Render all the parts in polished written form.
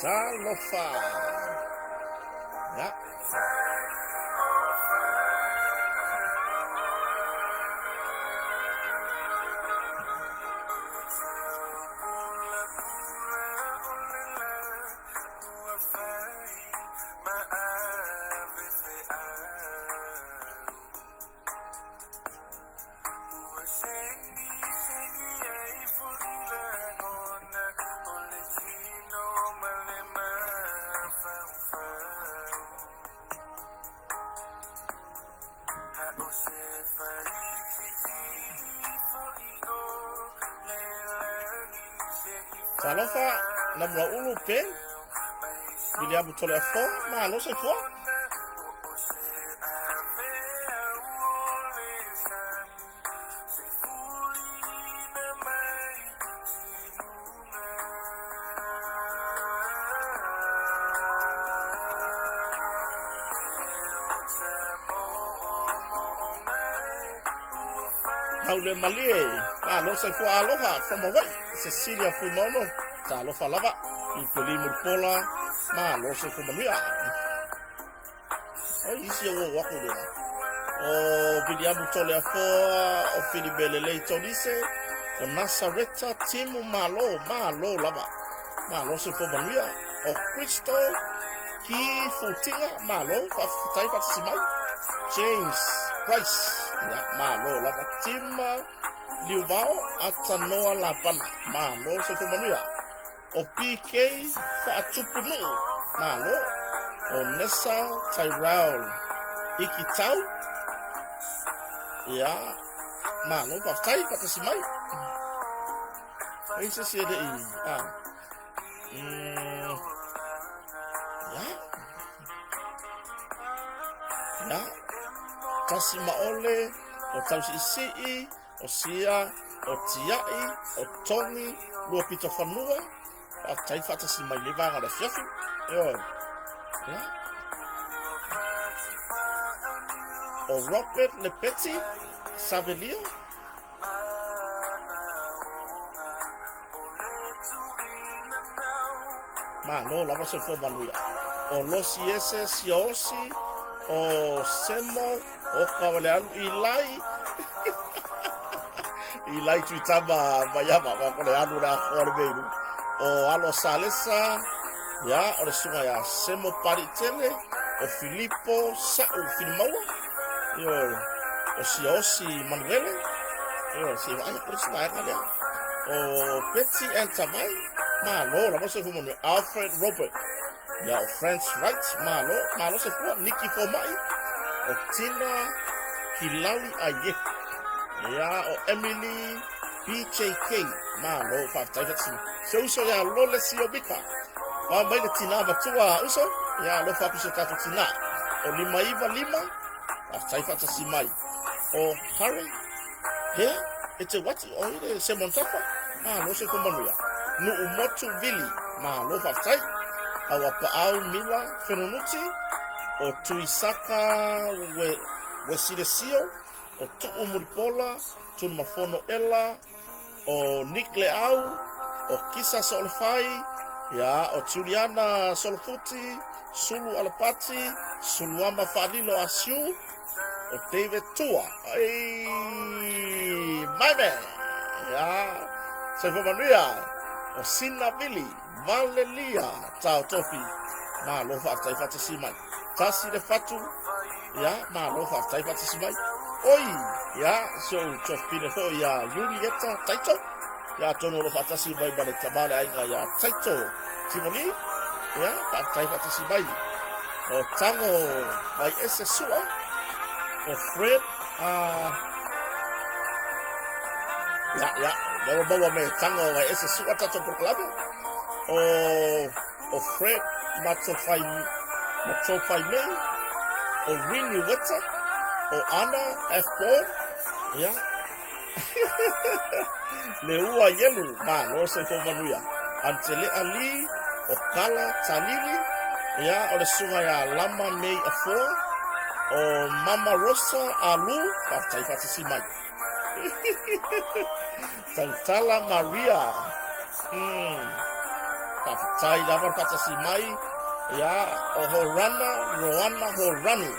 Talofa. Ia. Talofa, Namulaulu Ben, Viliamu Toleafoa, malo soifua. Taulemalie, malo soifua aloha from Hawaii, Cecilia Fuimaono, talofa lava, i Peli Mulipola, malo soifua manuia. Oi isi ua ua aku lea. O Viliamu Toleafoa, o Filibelelei Tolise, o Nasareta Timu Malo, malo lava. Malo soifua manuia. O Kristo Ki Futiga, malo, faafetai faatasi mai. James Price, ia, malo lava. Tima Liuvao Atanoa Lapana, malo soifua manuia. O PK Faatupunuu, malo. O Nessa Tyrell Ikitau, ia, malo, faafetai faatasi mai. Ai se isi e le i, a. Mm, ia. Ia. Tasi Maole, o Tausi'isi'i, o Sia, o Tia'i, o Togi, Luapitofanua, faafetai faatasi mai le vaega o le afiafi. Ioe. Ia. O Robert Lepeti, Savelia, Malo lava soifua manuia. O Losi Ese Siaosi, o Semo, o Kawalealu, Ilai, Ilai Tuitama Maiava, ma ko le alu le akoa le meilu. O Alo Salesa, ia, o le suga ia Semo Palitele, o Filipo Sa'u Filimaua, ioe, o Siaosi Manuele, ioe, se i vaai aku le isi vaega lea. O Betsy Ann Tavai, malo lava soifua manuia. Alfred Robert, ia, o Franz Wright, malo, malo soifua. Nicky Foma'i, o Tina Kilali Aiehu, ia, o Emily BJK, malo, faafetai faatasi. Se uso ia Lole Siomika, pa mai le tinā matua uso, ia alofa atu i si o tatou tinā. O 595, faafetai faatasi mai. O Harry, hea, e te wati, o i le Simon Tafa, malo soifua manuia. Nuu Motu Vili, malo faafetai. Auapaau Mila Fenunuti, o Tuisaka Wesilesio, o Tuu Mulipola, Tunumafono Ela, o Nick Leau, o Kisa Soolefai, ia, o Juliana Solofuti, Sulu Alapati, Suluama Faalilo Asiu, o David Tua. Ai, my man! Ia, soifua manuia, o Sina Vili, Valelia Tao Tofi, malo faafetai faatasi mai. Tasi le fatu, ia, malo faafetai faatasi mai. Oi, ia, si ou tuafafine foi ia Julieta Taito, ia atonu o lo o faatasi mai ma le tama le aiga ia Taito Timoli, ia, faafetai faatasi mai. O Tago mai ese sua, o Fred, ia, ia, lea ua maua me Tago mai ese sua tatou polokalame, o, o Fred Matofai, Matofai Mei, o Rini Weta, o Ana F. Board, ia, le ua ielu, malo soifua manuia. Antelea Lee, o Kala Talili, ia, o le susuga ia Lama May Afoa, o Mama Rosa Alu, faafetai faatasi mai. Tautala Maria. Mm. Faafetai lava le faatasi mai, ia, o Horana, Roana Horani,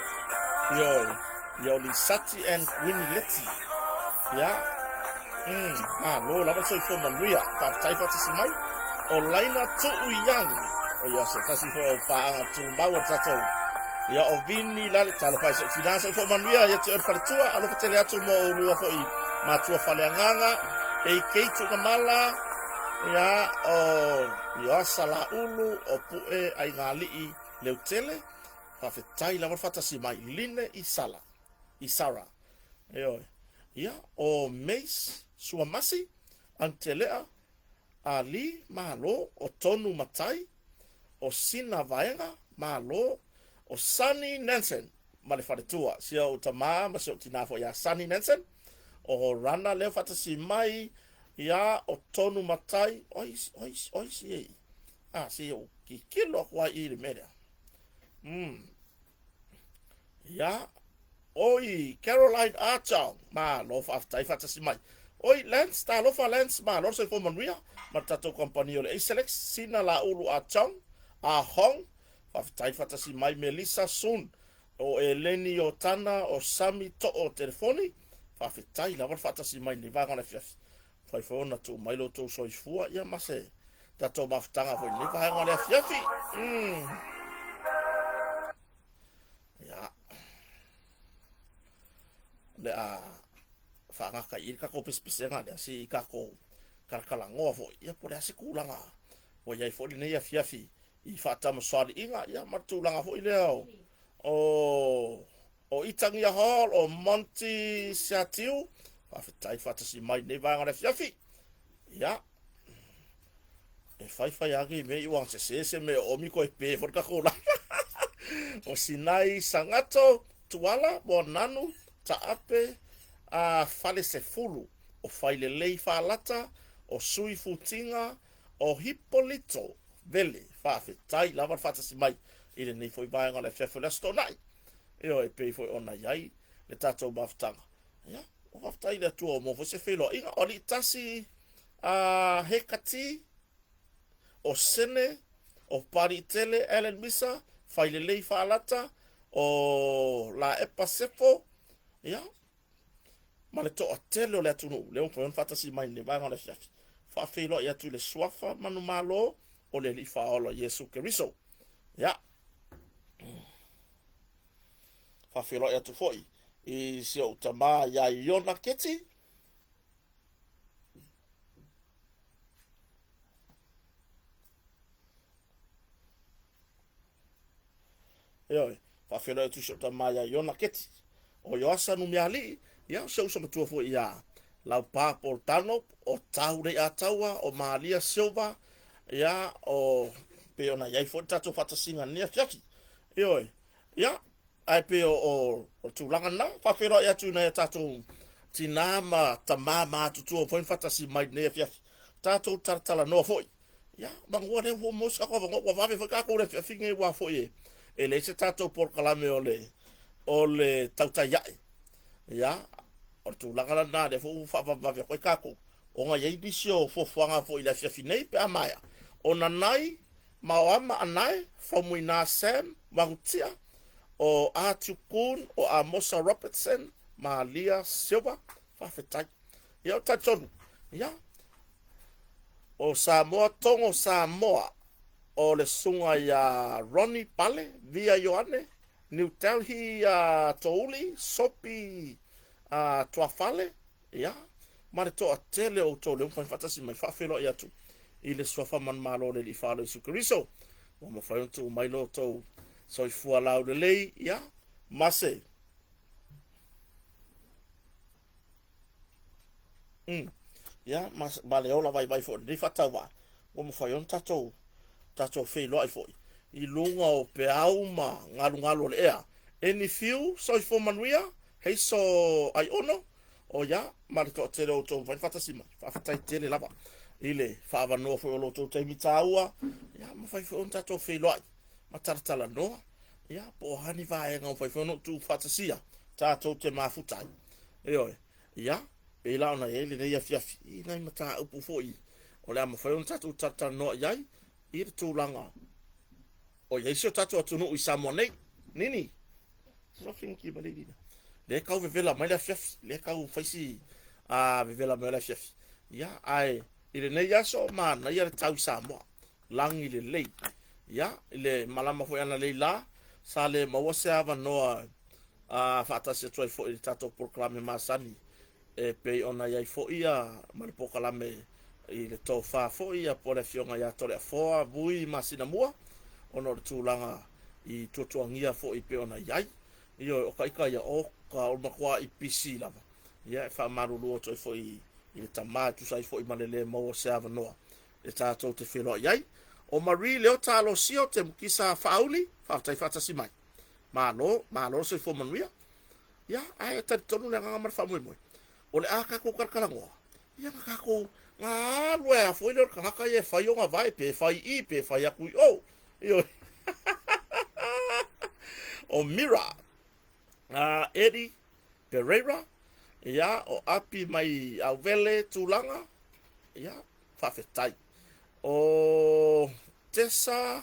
ioe, ia o Lisati and Winnie Leti, ia, malo lava le soifua manuia, faafetai faatasi mai, o Laina Tuu Young, o ia se tasi foi o paaga tumau a le tatou, ia o Vini Lale, talofa e si ou tina, soifua manuia ia te oe le faletua, alofa tele atu mo oulua foi matua faleagaga, AK Tuugamala, ia o Ioasa Laulu, o Pue Aigaalii Leutele, faafetai lava le faatasi mai, Line Isala, Isara, ioe, ia o Mace Suamasi, Antelea Ali, Malo, o Tonu Matai, o Sina Vaega, Malo, o Sonny Nansen ma le faletua, si ou tamā ma si ou tinā foi ia Sonny Nansen, o Rana lea faatasi mai, ia o Tonu Matai, oi, oi, oi si ei, a si ou kikilo aku ai i le mea lea. Ia, oi, Caroline Archong, malo faafetai faatasi mai. Oi, Lance, talofa Lance, malo le soifua manuia ma le tatou kamupani o le Acelex, Sina Laulu Archong, A Hong, faafetai faatasi mai Melissa Soon, o Eleni Otana, o Sami Too Telefoni, faafetai lava le faatasi mai nei vaega o le afiafi. Fai foi ona tuu mai lo outou soifua, ia ma se tatou mafutaga foi nei vaega o le afiafi. Ia. Le a faagata i le tatou pesepesega lea, si tatou kalakalanoa foi, ia po o le a se tulaga ua i ai foi lenei afiafi i faatamasoaliiga, ia ma le tulaga foi lea o Itagia Hall, o Monty Siatiu, faafetai faatasi mai nei vaega o le afiafi. Ia, e faifai lava nei mea i ua sese se mea o omi koe pe foi le tatou la. O Sinai Sangato, Tuala, Moananu, Taape, a Falesefulu, o Failelei Faalata, o Sui Futiga, o Hipolito Vele, faafetai lava le faatasi mai i lenei foi vaega o le afiafi o le Aso Toonai. Ioe, e pei foi ona i ai le tatou mafutaga. Ia, ua faafetai i le Atua ua maua foi se feiloaiga. O Alii Tasi, a Hekati, o Sene, o Papaliitele, Allen Misa, Failelei Faalata, o Laepa Sefo, ia, ma le toatele o le atunuu lea ua mafai ona faatasi mai i lenei vaega o le afiafi. Faafeiloai atu i le Suafa Manumalo o le Alii Faaola Iesu Keriso. Ia, faafeiloai atu foi i si ou tamā iā Iona Keti, Ioe, faafeiloai atu i si ou tama ia Iona Keti, o Ioasa Numialii, ia, o si ou uso matua foi ia Laupa Paul Tano, o Tahurei Ataua, o Malia Silva, ia, o pei ona i ai foi le tatou faatasiga i lenei afiafi. Ioe, ia, ae pei o le tulaga lena, faafeiloai atu i nai a tatou tinā ma tamā matutua ua mafai ona faatasi mai i lenei afiafi, tatou talatalanoa foi. Ia, manu lea ua maua se tatou avanoa, ua vave foi tatou i le afiafi nei, aua foi e leai se tatou polokalame o le tautai ae. Ia, o le tulaga la lena, lea foi ua faavavevave atu ai tatou, ona e i ai nisi o fuafuaga foi i le afiafi nei pe a maea, o Nanai ma o Ama Anae, Faumuina Sam Mahutia, o Archie Kuhn, o Amosa Robertson, Malia Silva, faafetai. Ia, ou te talitonu, ia, O Samoa Togo Samoa, o le susuga ia Ronnie Pale, Via Ioane, New Delhi Touli, Sopi Tuafale, ia, ma le toatele o outou lea ua mafai ona faatasi mai, faafeiloai atu i le Suafa Manumalo o le Alii Faaola Iesu Keriso, ua mafai ona tuu mai lo outou soifua laulelei, ia, ma se Ia, ma le ola vaivai foi o lenei faatauvaa, ua mafai ona tatou feiloai foi i luga o peau ma galugalu o le ea. Eni fiu, soifua manuia, heiso aiono, o ia, ma le toatele o outou mafai ona faatasi mai. Faafetai tele lava i le faaavanoa foi o lo outou taimi taua, ia, mafai foi ona tatou feiloai ma talatalanoa, ia, po o a ni vaega ua mafai foi ona tuufaatasia tatou te mafuta ai. Ioe. Ia, pei la ona i ai lenei afiafi i nai mataupu foi o le a mafai ona tatou talatalanoa i ai. i le tulaga o i ai si o tatou atunuu i Samoa nei. Nini, lea e tau vevela mai le afiafi, lea e tau fai si vevela mai o le afiafi. Ia, ae i lenei aso, manaia le tau i Samoa, lagi lelei. Ia, i le malama foi analeila la, sa le maua se avanoa faatasi atu ai foi i le tatou polokalame masani e pei ona i ai foi ma le polokalame i le tofa foi ia po o le afioga ia Toleafoa Vui Masinamua, ona o le tulaga i tuatuagia foi pei ona i ai. Ioe, o ka ika ia o ka o matuai pisi lava. Ia, e faamalulu atu ai foi i le tama e tusa ai foi ma le le maua o se avanoa e tatou te feiloai ai. O Marie Leota Alosio te mukisa faauli, faafetai faatasi mai. Malo, malo le soifua manuia. Ia, ae talitonu le agaga ma le faamoemoe, o le a tatou talatalanoa, ia na tatou na alu ai foi lea o le tagata ia e fai ona vae, pe fai i i, pe fai atu i o. Ioe. O Mira, Eddie Pereira, ia, o Api mai Auvele Tulaga, ia, faafetai. O Tessa,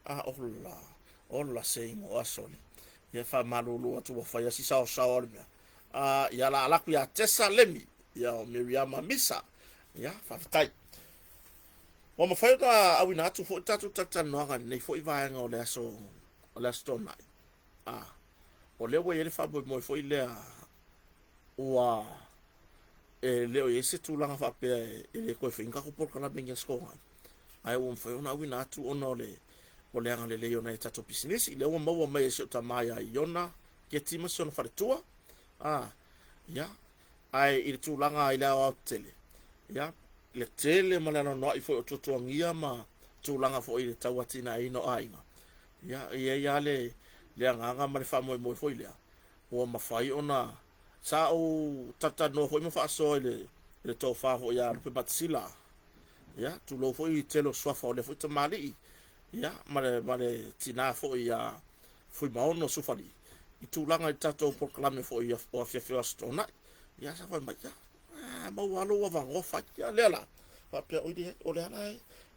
ola, ola se igoa soli. Ia, faamalulu atu ua fai asi saosao o le mea. Ia la alaku ia Tessa Lemi, ia o Miriama Misa, ia, faafetai. Ua mafai ona auina atu foi tatou talatalanoaga i lenei foi vaega o le aso Toonai. O lea ua i ai le faamoemoe foi lea ua e le o i ai se tulaga faapea e le toe fai ni tatou polokalame i ni aso Toonai, ae ua mafai ona auina atu ona o le agalelei o nai a tatou pisinisi. Lea ua maua mai e si o tama ia Iona Keti ma si ona faletua. Ia, ae i le tulaga i le aoaotetele, ia, le tele ma le anoanoai foi o tuatuagia ma tulaga foi i le tauatiaeina o aiga, ia, e i ai lava le agaga ma le faamoemoe foi lea, ua mafai ona sa ou talatalanoa foi ma faasoa i le tofa foi ia Lupematasila, ia, tulou foi i le tele o suafa o lea foi tamalii, ia, ma le tina foi ia Fuimaono Sufali, i tulaga i le tatou polokalame foi o afiafi o Aso Toonai. Ia, sa fai mai, ia, maua lava lou avanoa fai. Ia, lea la, faapea, oi leai, o le ala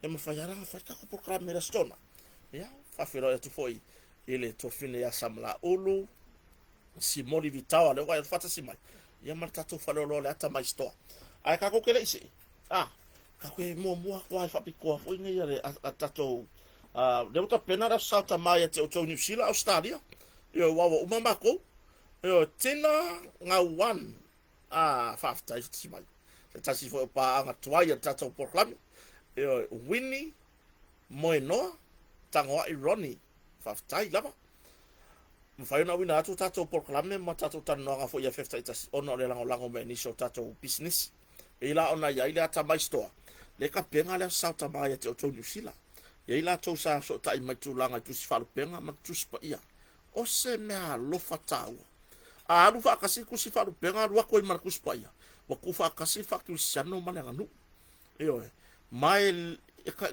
e mafai lava ona fai tatou polokalame i le Aso Toonai. Ia, faafeiloai atu foi i le tuafafine ia Samalaulu, Simoli Vitaoa, lea ua e faatasi mai, ia ma le tatou faleoloa o le Atamai Store. Ae tatou te le i see, tatou te muamua atu lava i faapitoa foi nei a le tatou, lea ua tapena le Aso Sa o Tama ia te outou i Niu Sila, Ausetalia, ioe, aua ua uma matou. Ioe, Tina Gauan, faafetai faatasi mai. Se tasi foi o paaga tuai a le tatou polokalame. Ioe, Winnie Moenoa, Tagoai Ronnie, faafetai lava. Mafai ona auina atu tatou polokalame ma tatou talanoaga foi i afiafi taitasi ona o le lagolago mai a nisi o tatou pisinisi. Pei la ona i ai le Atamai Store, le tapena le Aso Sa o Tama ia te outou Niu Sila. E i ai latou sa fesootai mai tulaga i tusi faalupega ma tusi paia. O se mea alofa taua. A alu faatasi le tusi faalupega alu atu ai ma le tusi paia, ua tuufaatasi le faakerisiano ma le aganuu. Ioe. Ma e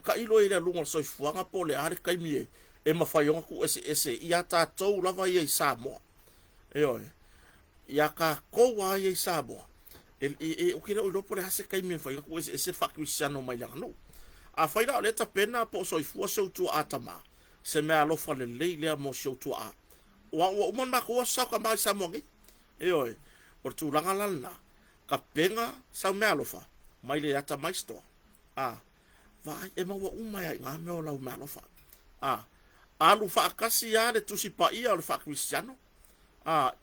tailo i le aluga o le soifuaga po o le a le taimi e mafai ona tuueseese ia tatou lava ia i Samoa. Ioe. Ia tatou lava ia i Samoa, ou te le o iloa po o le a se taimi e mafai ona tuueseese le faakerisiano mai le aganuu. Afai la o lea e tapena po o soifua si ou tuaa tama, se mea alofa lelei lea mo si ou tuaa. Ua uma le matou aso Sa o Tama i Samoa nei. Ioe. O le tulaga la lena, tapena sau meaalofa mai le Atamai Store. Vaai, e maua uma ai lava i ina mea o lau meaalofa. Alu faatasi lava le Tusi Paia o le faakerisiano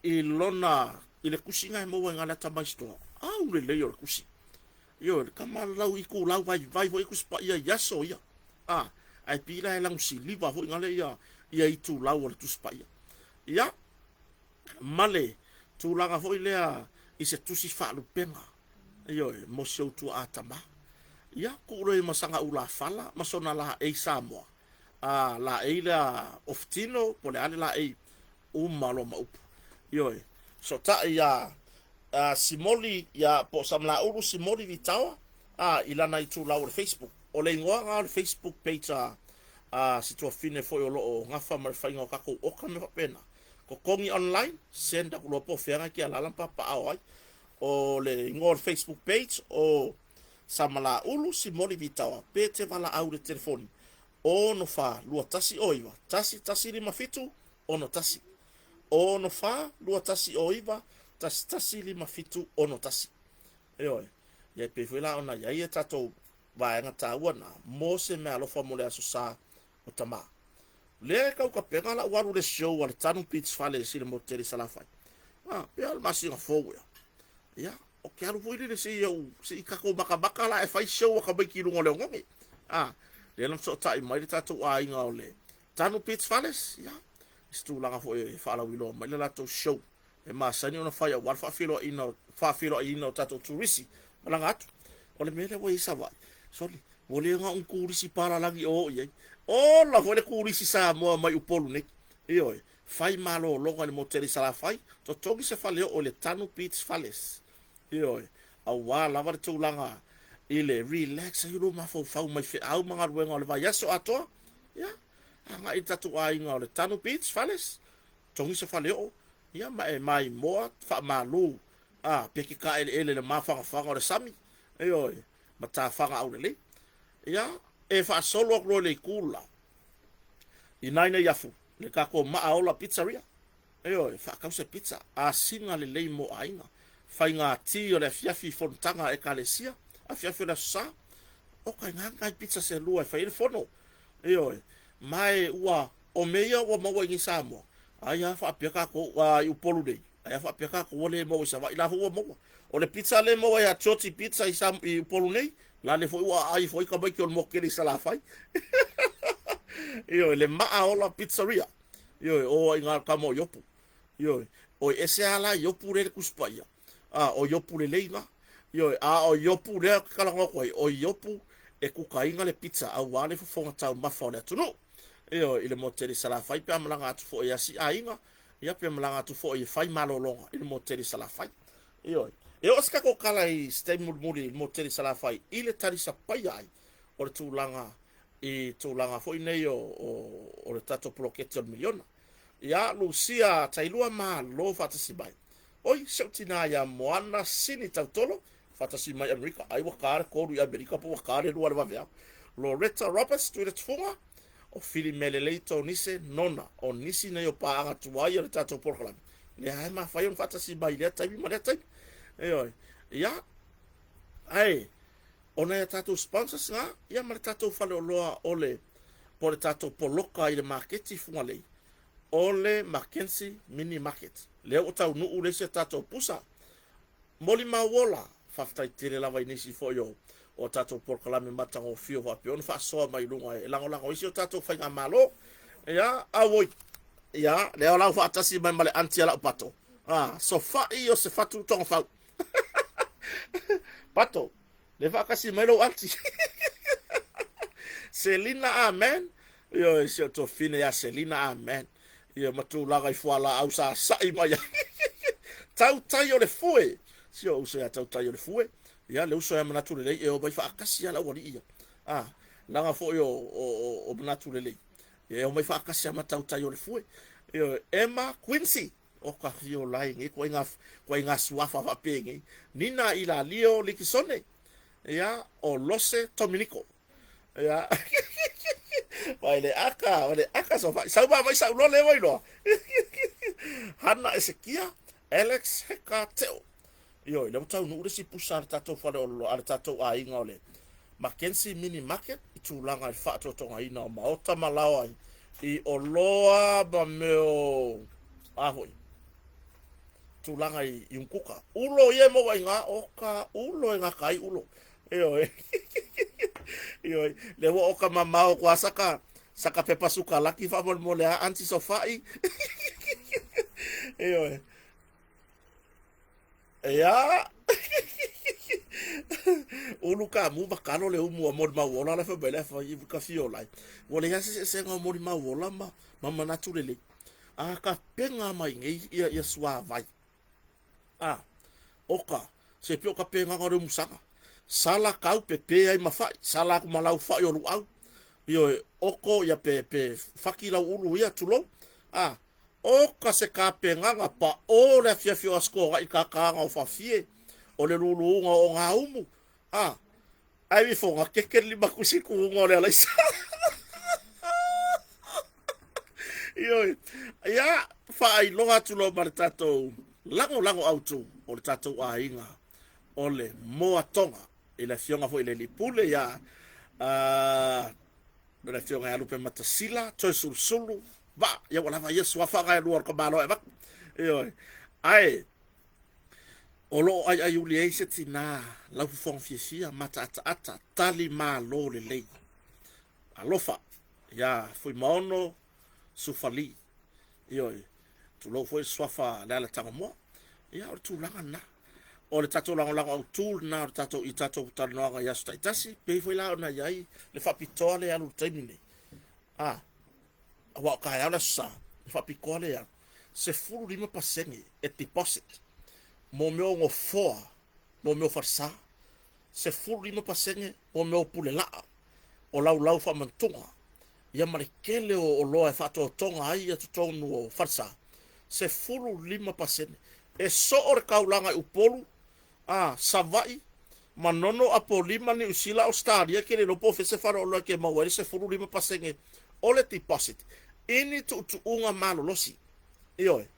i lona, i le tusi lena e maua i ina i le Atamai Store. Aulelei o le tusi. Ioe, le tama lau itulau vaivai foi Tusi Paia i aso ia. Ae pei la e lagosiliva foi nale ia itulau o le Tusi Paia. Ia, ma le tulaga foi lea i se tusi faalupega, ioe, mo si ou tuaa tama. Ia, tuu loa i ma sana ulafala ma sona laei Samoa, laei lea ofutino po o le a le laei, uma loa ma upu. Ioe, fesootai ia Simoli ia po o Samalaulu Simoli Vitaoa i lana itulau o le Facebook. O le igoa lena o le Facebook page a si tuafafine foi o lo o gafa ma le faiga o tatou oka ma mea faapena. Totogi online, send atu loa po o fea e te alaala ma papaaao ai. O le igoa o le Facebook page o Samalaulu Simoli Vitaoa pe te valaau i le telefoni 64 21 09 157 61 64 21 11 57 61. Ioe. Ia e pei foi la ona i ai e tatou vaega taua na mo se mea alofa mo le Aso Sa o Tama. Lea e kaukapega lau alu le show a le Tanu Beach Fale i le motu tele i Salafai. Ah, pe a le masina fou ea. Ia, o ke alu foi lele se i au, se i tatou makamaka la e fai show a tamaiti i luga o le oneone. Ah, lea na fesootai mai le tatou aiga o le Tanu Beach Fales, ia, i se tulaga foi e faalauiloa mai le latou show e masani ona fai aua le faafeiloaiina o tatou turisi malaga atu. O le mea lea ua i ai Savaii, sole, ua le na o ni turisi palalagi o o i ai. Ola foi le turisi Samoa mai Upolu nei. Ioe, fai malologa i le motele i Salafai, totogi se faleoo i le Tanu Beach Fales. Ioe, aua lava le tulaga i le relax ai o lou mafaufau mai feau ma galuega o le vaiaso atoa. Ia, agai i le tatou aiga o le Tanu Beach Fales, totogi se faleoo, ia ma e maimoa faamalu a peke kaeleele i le mafanafana o le sami, ioe, ma tafaga aulelei. Ia, e faasolo atu loa i le itu la, i nai afu, le tatou Maaola Pizzeria. Ioe, faatau se pizza, asiga lelei mo aiga, faiga ti o le afiafi i fonotaga a Ekalesia, afiafi o le Aso Sa, oka i nai pizza se lua e fai ai le fono. Ioe, ma e ua, o mea ia ua maua i nei Samoa, ai a faapea tatou, a, i Upolu nei, ai a faapea tatou ua le maua i Savaii, la foi ua maua. O le pizza lea e maua ia Georgie Pizza i, Sam, i Upolu nei, la lea foi ua aai foi tamaiti o le motu tele i Salafai. Ioe, le Maaola Pizzeria. Ioe, o ai ngā tama o Iopu. Ioe, o ese a la Iopu le le Tusi Paia. A, o Iopu lelei ngā. Ioe, a o Iopu lea ke kalanga atu ai, o Iopu e kukaina le pizza aua le fofoga taumafa o le atunuu. Ioe, i le motu tele i Salafai pe a malaga atu foi e asi aiga, ia pe malaga atu foi e fai malologa i le motu tele i Salafai. Ioe. E oo se tatou tala i se taimi mulimuli i le motu tele i Salafai i le talisapaia ai o le tulaga i tulaga foi nei o, o, o le tatou poloketi o le miliona. Ia, Lucia Tailua, malo faatasi mai. Oi, si ou tinā ia Moana Sini Tautolo, faatasi mai Amerika. Ai ua kā le 3 i Amerika po ua kā le 2 le vaveao. Loretta Roberts, Tuila Tufuga, o Filimelelei Tonise Nona, o nisi nei o paaga tuai o le tatou polokalame. Lea e mafai ona faatasi mai i lea taimi ma lea taimi. Ioe. Ia, ae, o nai a tatou sponsors ngā, ia ma le tatou faleoloa o le, po o le tatou poloka i le maketi i Fugalei, o le Mackenzie Mini Market. Lea ua taunuu le isi a tatou pusa. Molimau ola, faafetai tele lava i nisi foi o o tatou polokalame matagofie o faapea ona faasoa mai i luga e lagolago isi o tatou faigamalo. Ia, auoi. Ia, lea o lau faatasi mai ma le aunty a lau pato. Ah, sofai o se fatu togafau. Pato, le faatasi mai lou aunty. Selina amen. Ioe, si o tofine ia Selina amen. Ia ma tulaga i fualaau sa sa'i mai ai. Tautai o le fue. Si o uso ia tautai o le fue. Ia le uso ia manatu lelei e o mai faatasi ia le aualii ia. Ah, laga foi o, o, o, o manatu lelei. Ia e o mai faatasi ia ma tautai o le fue. Ioe, Emma Quincy. O ka fio lai nei, koe ngā suafa faapē nei. Nina Ilalio Likisone. Ia, o Lose Tominiko. Ia. Vai le aka, vai le aka so fai. Sau mai sau lole vai loa. Hana Esekia, Alex Heka Teo. Ioe, lea ua taunuu le isi pusa a le tatou fale o a le tatou aiga o le Mackenzie Mini Market i tulaga i le faatoatogaina o maota ma laoa i oloa ma mea o a foi tulaga i Unkuka. Ulo ia e maua i ngā o ka ulo e ngaka ai ulo. Ioe. Ioe. Le ua oka mamao kua saka saka pepa sukalaki faamolemole a aunty Sofai. Ioe. Ia. Ulu ka mu ma kalo le umu a moli mau ola la fa mai le fa i ka fio lai. Ua le se se ngo moli mau ola ma ma manatu lelei. A ka penga mai nei ia ia suavai. A, oka, se pio ka pengaga o le umusaga. Sala kau pe pe ai ma fai, sala aku ma lau fai o luau. Ioe, oko ia pe, pe faki lau ulu ia tulou. A, oka se ka pengaga pa o le afiafi o asko i kakanga o fafie, o le luluunga o ngā umu. A, Ae ifoga keke le limakusi kuuga o le alaisa. Ioe. Ia, faailoga atu loa ma le tatou lagolago autu o le tatou aiga o le Moatoga i le afioga foi i le Alii Pule ia le afioga ia Lupe Matasila, Toesulusulu, Vaa, ia ua lava ia suafa ga e lua o le tamaloa e avatu. Ioe. Ae o lo o aiaiuli ai se tinā laufofoga fiafia, mataataata, tali malo lelei. Alofa ia Fuimaono Sufali. Ioe, tulou foi le suafa Leala Tagamoa. Ia, o le tulaga lena. O le tatou lagolago autu lena o le tatou i tatou talanoaga i aso taitasi, pei foi la ona i ai le faapitoa lea e alu i le taimi nei. A, aua o taeao le Aso Sa, le faapitoa lea e alu, 15% e deposit mo mea o nofoa, mo mea o falesa, 15% mo mea o pulelaa, o laulau faamantuga, ia ma le tele o oloa e faatoatoga ai ia totonu o falesa, 15%. E soo le taulaga i Upolu, a, Savaii, Manono, Apolima, Niu Sila, Ausetalia, e te le iloa po o fea se faleoloa e te maua ai le 15% o le deposit i ni tuutuuga malolosi. Ioe,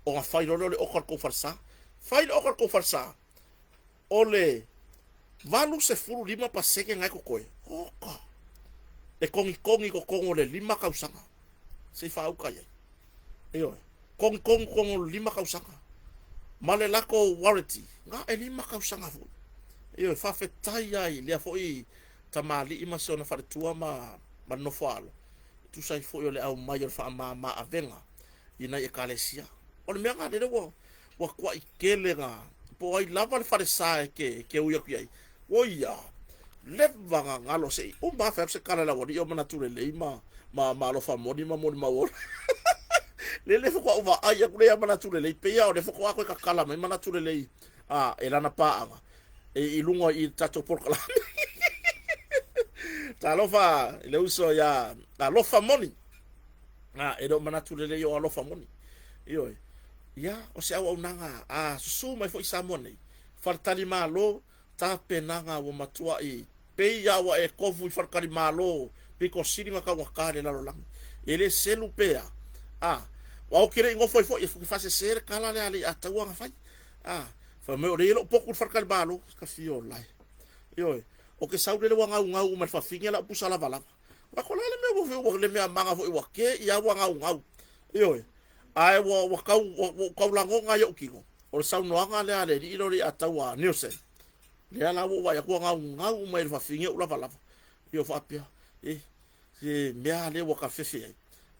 ona fai loa lea o le oka o le tou falesa. Fai le oka o le tou falesa, o le 85% na e totoe, oka, e togitogi i totonu o le 5 tausaga se i faauta i ai. Ioe, togitogi i totonu o le 5 tausaga ma le latou warranty, na e 5 tausaga foi. Ioe, faafetai lava i lea foi tamalii ma si ona faletua ma le nofoaalo, e tusa ai foi o le aumai o le faamama avega i nai ekalesia. O le mea lena lele ua ua tuai tele na po o ai lava le falesa e te ui atu i ai. Oi a, leva na galo se i uma lava fai atu se tala i le aualii o manatu lelei ma ma ma alofa moni ma molimau ola. Lele faatoa ou vaai atu lea ia manatu lelei, pei lava o lea faatoa toe tatala mai manatu lelei a e lana paaga e i luga i le tatou polokalame. Talofa i le uso ia Alofa Moni. A, e le o manatu lelei o alofa moni. Ioe. Ia, o se auaunaga a susu mai foi i Samoa nei, faletalimalo, tapenaga ua matuai pei lava ua e tofu i faletalimalo pito sili ona taugata i le lalolagi. E le selu pe a? A, aua ou te le i nofo ai foi, e faasese le tala lea a Leiataua na fai. A, fai mai o lea e i ai lou potu i le faletalimalo. Ta fia ola e. Ioe, ou te sau lele ua gaugau uma i le fafine lau pusa lavalava. Ua ko la le mea ua le mea maga foi ua ke ia ua gaugau. Ioe, ae ua ua tau ua, ua tau lagona ai ou tino. O le saunoaga lea a le alii lea o Leiataua Nielsen. Lea la ua ou vaai atu ua gaugau uma i le fafine ou lavalava. Io faapea, e, se mea lea ua tafefe ai.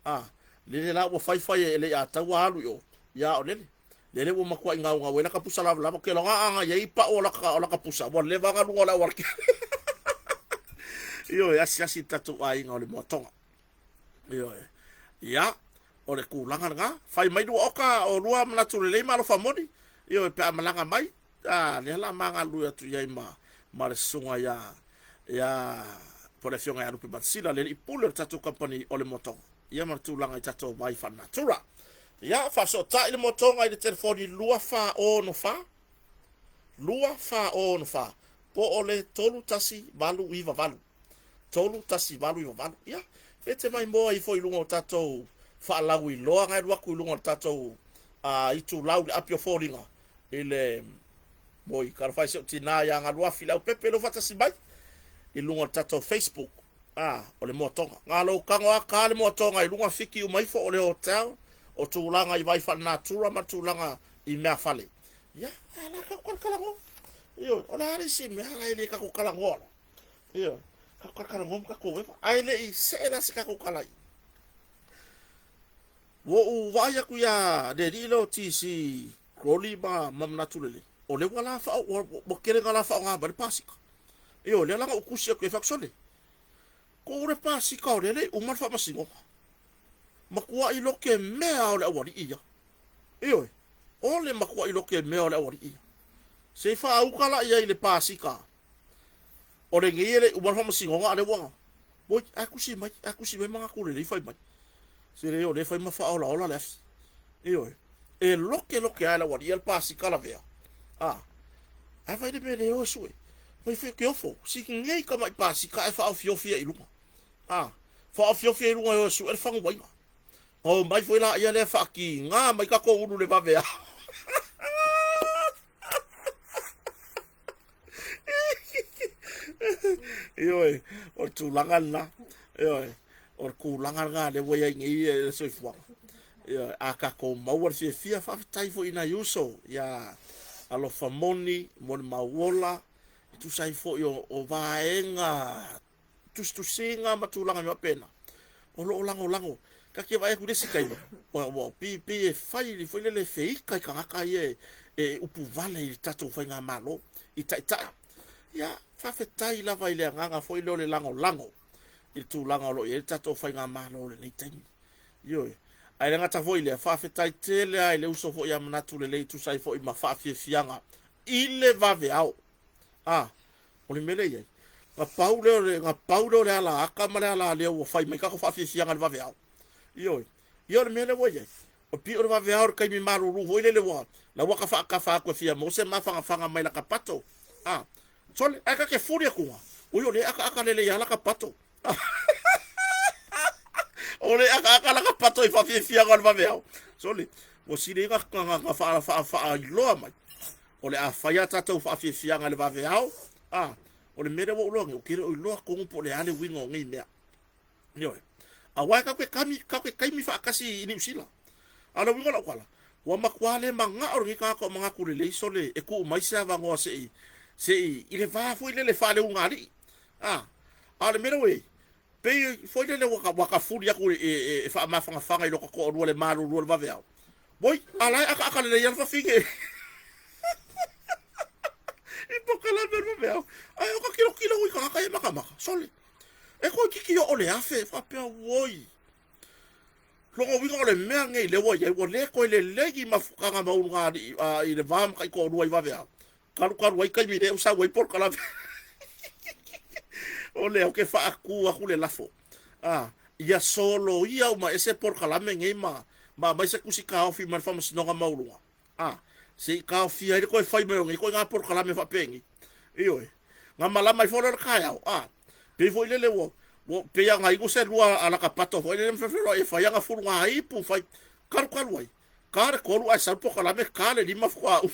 A, lele la ua fai fai e Leiataua alu i o, ia o lele. Lele ua matuai gaugau ai laka pusa lavalava. Ke loga anga i ai pau o laka, o laka pusa. Ua leva anga luga o le auala tele. Ioe, asiasi i le tatou aiga o le Moatoga. Ioe. Ia, o le tulaga lena. Fai mai lua oka o lua manatu lelei ma alofa moni. Ioe, pe a malaga mai, a, lea la ma galulue atu i ai ma, ma le susuga ia, ia, po o le afioga ia Lupe Matasila, le alii pule o le tatou kamupani o le Moatoga. Ia ma le tulaga i tatou vai faalenatura. Ia, faafesootai le Moatoga i le telefoni 2464 2464 po o le 31898. 31898. Ia, pe te maimoa ifo i luga o tatou faalauiloa na e alu atu i luga o le tatou itulau i le api o foliga i le moi talofa e si ou tinā ia Galuafi Leaupepe lou faatasi mai i luga o le tatou Facebook. A, o le moatoga. Na lou tago a ta le moatoga i luga fiki uma ifo o le hotel, o tulaga i vai faalenatura ma tulaga i meafale. Ia, a la tatou talatalanoa. Ioe, o le a le isi mea la e le tatou talanoa la. Ioe, tatou talatalanoa ma tatou eva. Ae le i see la se tatou tala i. Ua ou vaai atu ia le alii lea o TC Crowley ma ma manatu lelei. O lea ua la wha, ua, ua kele nga la whaonga mai le pasika. Ioe, lea la na ou tusi atu i ai fai atu, Sole, ko le pasika o lea le i uma le faamasinoga. Matuai lote mea o le aualii ia. Ioe, o le matuai lote mea o le aualii ia. Se i faauka la i ai le pasika. O lenei e le i uma le faamasinoga a lea ua, oi, ae tusi mai, ae tusi mai manatu lelei fai mai. Se le o lea fai ma faaolaola le afi. Ioe, e lote lote lava e le aualii ia le pasika lavea. A, ae vaai le mea le o e sue. Mai fai ke ofo, si nei ka mai pasika e whaofiofia i lunga. A, whaofiofia i lunga e o e su e le whanguainga. O mai foi la ia lea whaaki ngā mai kako ulu le vave a. Ioe, o le tulaga lena. Ioe, o le tulaga lena lea ua i ai nei le soifuaga. Ioe, a tatou maua le fiafia, faafetai foi i nai uso ia Alofa Moni, Molimauola, e tusa ai foi o vaega tusitusiga ma tulaga mea faapena, o lo o lagolago. Ta te vaai atu i le isi taimi, ua pei e fai foi lele e feita i tagata ia e upu vale i le tatou faigamalo, i taitai. Ia, faafetai lava i le agaga foi lea o le lagolago i le tulaga o lo o i ai le tatou faigamalo i lenei taimi. Ioe. Ae le gata foi i lea, faafetai tele lava i le uso foi ia Manatu Lelei e tusa ai foi ma faafiafiaga i le vaveao. A, o le mea lea e i ai, na pau lea o le, na pau lea o le ala ata ma le ala lea ua fai mai tatou faafiafiaga i le vaveao. Ioe. Ia o le mea lea ua i ai, o pei o le vaveao i le taimi malulu foi lele ua, la ua ta faatafa atu e fia maua se mafanafana mai lata pato. A, sole, ae ta te fuli atuga, oi o lea e akaaka lelei lava lata pato. O lea e akaaka lata pato i faafiafiaga o le vaveao. Sole, ua sili ai na faailoa mai. O le a fai a tatou faafiafiaga i le vaveao, a, o le mea lea ua ou iloa nei, ou te le o iloa tonu po o le a le uiga o nei mea. Ioe. Aua e tatou te kami, tatou te taimi faatasi i Niu Sila. A o le uiga o lau tala, ua matua le manao lenei tagata o manatu lelei sole e tuu mai se avanoa se i, se i, i le va foi lele faaleugaalii. A, a o le mea lea ua i ai, pei foi lele ua ta fuli atu e faamafanafana i lota toalua le malulu o le vaveao. Oi, a la e akaaka lelei lava le fafine i polokalame o le vaveao. Ae o ka tilotilo i tagata ia matamata, sole. E toeitiiti oo le afe, faapea, oi. Lona uiga o le mea lenei lea ua i ai, ua le toe lelei ni mafutaga ma ulugalii i le va ma taitoalua i vaveao. Talu talu ai taimi lea ua sau ai polokalame. O lea ou te faatu atu le lafo. A, ia soloia uma ese polokalame nei ma ma aumai se tusi taofi mai le Faamasinoga Maualuga. A, se i taofia ai le toe fai mai o nei ituaiga polokalame faapenei. Ioe. Na malama ifo lea o le taeao. A, pei foi lele ua ua pei lava na inu se lua alakapato foi lele ma felefeleoai e fai ana fulugaipu fai talu talu ai. Ka le 3 ae sau le polokalame, ka le 5 faatoa uma.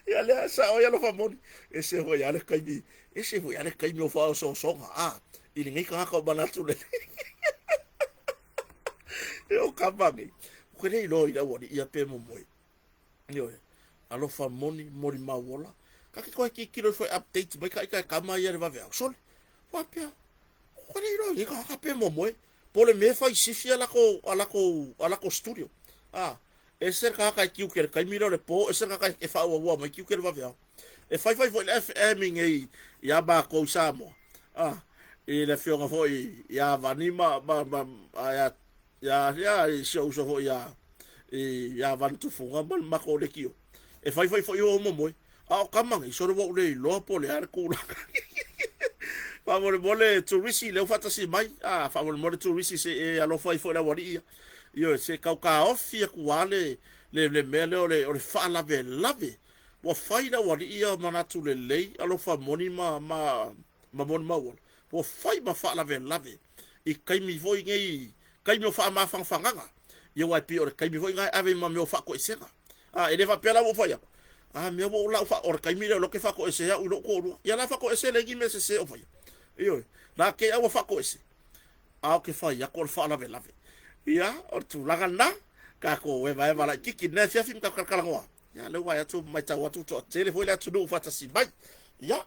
Ia lea sao ai alofa moni. Ese foi lava le taimi, ese foi lava le taimi o faaosoosoga, a, i lenei tagata o manatu lelei. E o kama nei. Ou te le iloa i le aualii ia pe momoe. Ioe. Alofa moni, molimau ola. Ka te toe tilotilo ifo e update mai ka ita e kama ia i le vaveao. Sole, faapea, ou te le iloa i lenei tagata pe momoe. Po o le mea e fai sifi a latou, a latou, a latou studio. A, ese le tagata e tiute i le taimi lea o le po, ese le tagata e faaauaua mai tiute i le vaveao. E fai fai foi le FM i nei ia matou i Samoa. A, i le afioga foi ia Vani ma, ma, ma, ma ia Ia, ia, i si ou uso foi ia, ia Vani Tufuga ma le matou leitio. E fai fai foi o momoe. A o tama nei, sole ua ou le iloa po o le a le tulaga. Faamolemole Turisi, lea ua faatasi mai. A, faamolemole Turisi se i e alofa ifo i le aualii ia. Ioe, se i tau taofi atu lava le, le, le mea lea o le, o le faalavelave. Ua fai le aualii ia manatu lelei, alofa moni ma, ma, ma molimau ola. Ua fai ma faalavelave i taimi foi nei, taimi o faamafanafanaga. Ia aua e pei o le taimi foi lena e ave ai ma mea o faatoesega. A, e le faapea la ua ou fai atu, a mea ua ou lau fa, o le taimi lea o lea ou te faatoese au i lou toalua. Ia la faatoese leai ni mea sese o faia. Ioe, la te i a ua faatoese, a ou te fai atu o le faalavelave. Ia, o le tulaga lena, tatou evaeva laitiiti i lenei afiafi ma tatou talatalanoa. Ia, lea ua vaai atu ma matau atu ua toatele foi le atunuu faatasi mai. Ia,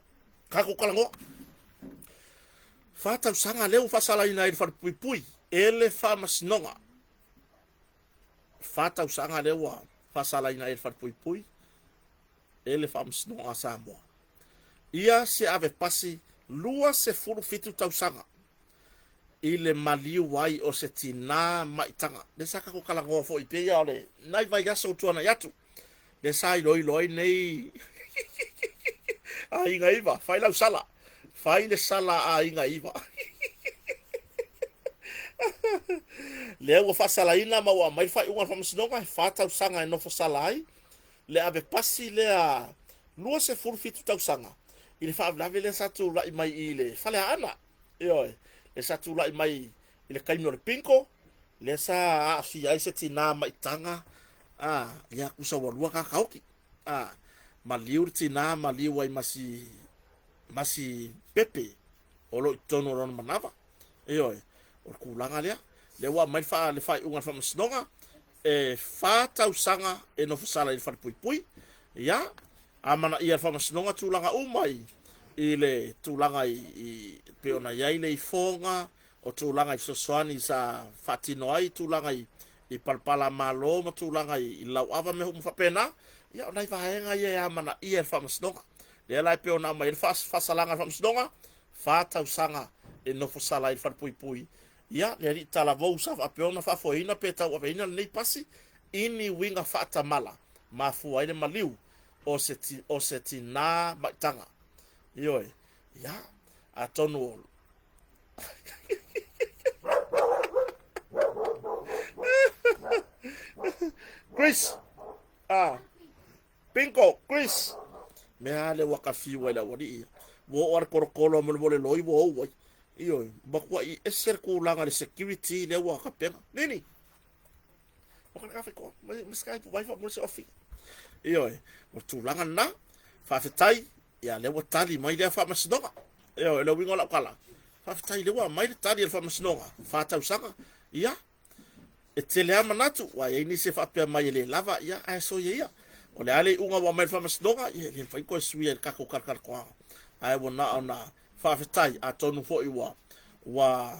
tatou talanoa. Fa tausaga lea ua faasalaina ai le falepuipui e le Faamasinoga. Fa tausaga lea ua faasalaina ai le falepuipui e le Faamasinoga a Samoa. Ia se ave pasi 27 tausaga i le maliu ai o se tinā maitaga. Lea sa tatou talanoa foi pei o le nai vaiaso ua tuanai atu. Lea sa iloilo ai nei aiga iva, fai lau sala, fai le sala a aiga iva. Lea ua faasalaina ma ua aumai le faaiuga a le Faamasinoga, e fa tausaga e nofo sala ai. le ave pasi lea 27 tausaga i le faalavelave lea sa tulai mai i le Faleaana. Ioe, lea sa tulai mai i le taimi o le bingo, lea sa aafia ai se tinā maitaga, a, ia tusa ua lua kakaoti. A, maliu le tinā, maliu ai ma si, ma si pepe o lo o i totonu o lona manava. Ioe, o le tulaga lea. Lea ua aumai le, faa, le faaiuga a le faamasinoga, e fa tausaga e nofosala i le falepuipui. Ia, amanaia e le faamasinoga tulaga uma i, i le tulaga i, i pei ona i ai le ifoga, o tulaga i fesoasoani sa faatino ai tulaga i, i palapala malo ma tulaga i, i lauava mea uma faapena. Ia, o nai vaega ia e amanaia e le faamasinoga. Lea la e pei ona aumai ai le faasalaga a le faamasinoga, fa tausaga e nofosala ai i le falepuipui. Ia, le alii talavou sa faapea ona faafoeina pe tauaveina lenei pasi i ni uiga faatamala, mafua ai le maliu o se, o se tinā maitaga. Ioe, ia, atonu o Chris, ah, Bingo, Chris. Mea lea ua ka fiu ai le aualii ia. Ua oo lava le kolokolo a molemole loi ua ou ai. Ioe, matuai ese le tulaga i le security lea ua tapena. Nini! O ka kafe ko, ma sky pu vai fa mo se ofi. Ioe, o le tulaga lena. Faafetai, ia lea ua tali mai lea faamasinoga. Ioe, o le uiga o lau tala. Faafetai lea ua aumai le tali a le faamasinoga, fa tausaga. Ia, E tele lava manatu, ua i ai nisi e faapea mai e le lava, ia ae soia ia. O le a le iuga ua aumai e le faamasinoga, ia e le mafai ona toe suia e le tatou talatalatoaga. Ae ua na ona faafetai, atonu foi ua ua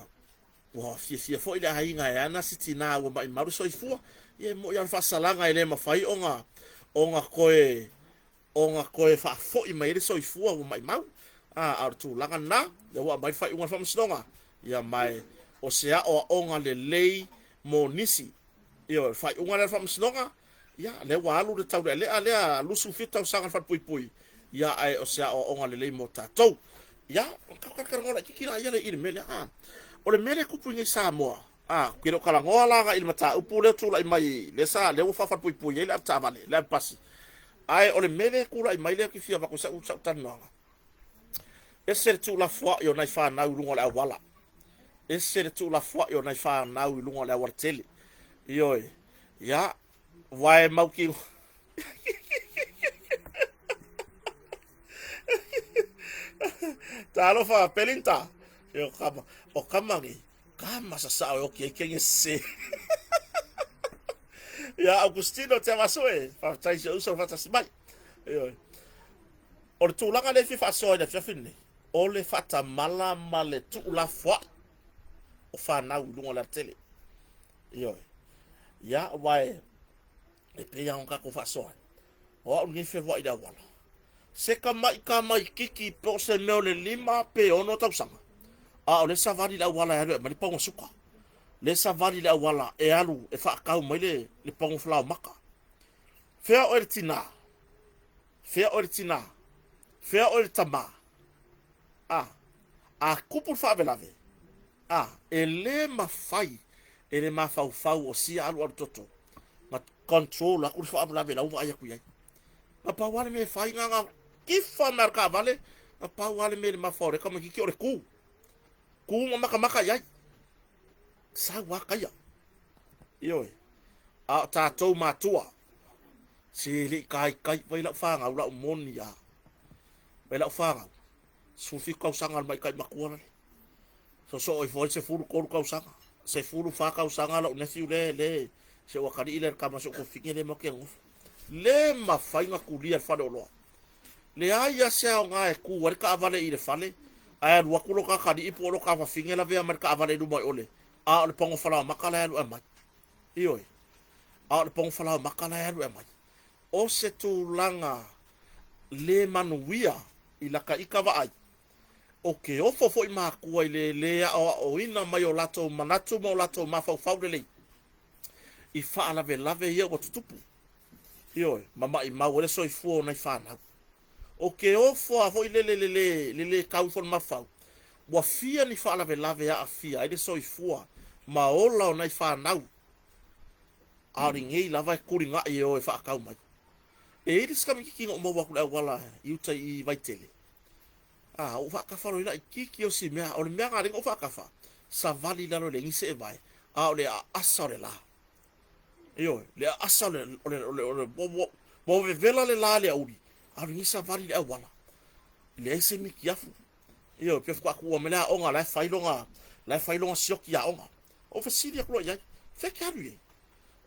ua fiafia foi le aiga e ana si tina ua maimau le soifua. Ia e moni lava o le faasalaga e le mafai ona ona toe ona toe faafoi mai ai le soifua ua maimau. A, a o le tulaga lena, lea ua aumai le faaiuga a le faamasinoga, ia ma o se aoaoga lelei mo nisi. Ioe, o le faaiuga lea a le faamasinoga, ia, lea ua alu le taulealea lea 27 tausaga i le falepuipui, ia, ae o se aoaoga lelei mo tatou. Ia, ona tatou talatalanoa laitiiti laia lea i le mea lea. A, o le mea lea e tupu i nei i Samoa, a, ou te le o talanoa la agai i le mataupu lea e tulai mai, lea sa, lea ua faafalepuipui ai le avetaavale, le avepasi. Ae o le mea lea e tulai mai lea ou te fia avatu ai sau, sau talanoaga, ese le tuulafoai o nai fanau i luga o le auala, ese le tuulafoai o nai fanau i luga o le auala tele. Ioe, ia, aua e mautinoa Talofa Pelinta, o kama, o kama nei, kama sasao e oki ai kenge sese. Ia Augustino Tiavasoe, faafetai si ou uso le faatasi mai. Ioe. O le tulaga lea e fia faasoa i le afiafi lenei, o le faatamala ma le tuulafoai o fanau i luga o le alatele. Ioe. Ia, aua e, e pei lava ona tatou faasoa ai, o au lenei feluai i le auala. Se tamai tamaititi po o se mea o le lima pe ono tausaga, a o lea e savali i le auala e alu e aumai le pauga suka. Lea e savali i le auala e alu e faatau mai le, le pauga falaomata. Fea oe le tinā? Fea oe le tinā? Fea oe le tamā? A, a tupu le faalavelave, a, e le mafai e le mafaufau o sia alualu toto na control atu le faalavelave la ua vaai atu i ai. Na pau lava le mea e fai, na ona tifa mai lava o le taavale, na pau lava le mea i le mafaufau o lea tamaitiiti o le tu. Tu ma matamata i ai. Sau lava taia. Ioe. A o tatou matua, se le i taitai, vai lau fanau, lau moni lava. Vai lau fanau, 17 tausaga le maitai matua lale. Sosoo ifo ai le 13 tausaga, 14 tausaga lou nephew le, le, si ou atalii lea le tama si ou tuafafine lea matou te nonofo. Le mafai ona tulia le faleoloa. Leai lava se aoga e tu ai le taavale i le fale, ae alu atu lo ta atalii po o lo ta fafine lavea mai le taavale i luma i o le, a o le pago falaomata la e alu e aumai. Ioe, a o le pago falaomata la e alu e aumai. O se tulaga le manuia i laka ita vaai, o ke ofo foi mākua i le lē aʻoaʻoina mai o latou manatu ma o latou mafaufau lelei i faalavelave ia ua tutupu, ioe, ma maʻimau ai le soifua o nai fanau. O ke ofo a foi lele le lē le lē kau ifo i le mafaufau, ua fia ni faalavelave e aafia ai le soifua ma ola o nai fanau, a o lenei lava e tuligaʻi e o e faatau mai. E i ai le isi tamaititi na ou maua atu i le auala i uta i Vaitele, a, ou faatafa loa i laitiiti o si mea, o le mea na ala ai ona ou faatafa, savali i lalo e leai ni seevae, a o le aasa o le la. Ioe, le aasa o le, o le, o le, o le, ua, ua, ua vevela le la i le aoauli, a o lenei savali i le auala. E leai se mitiafu. Ioe, pe faatoa tuua mai le aoga la e fai lona, la e fai lona sioki aoga. Ou fesili atu loa i ai, fea e te alu i ai?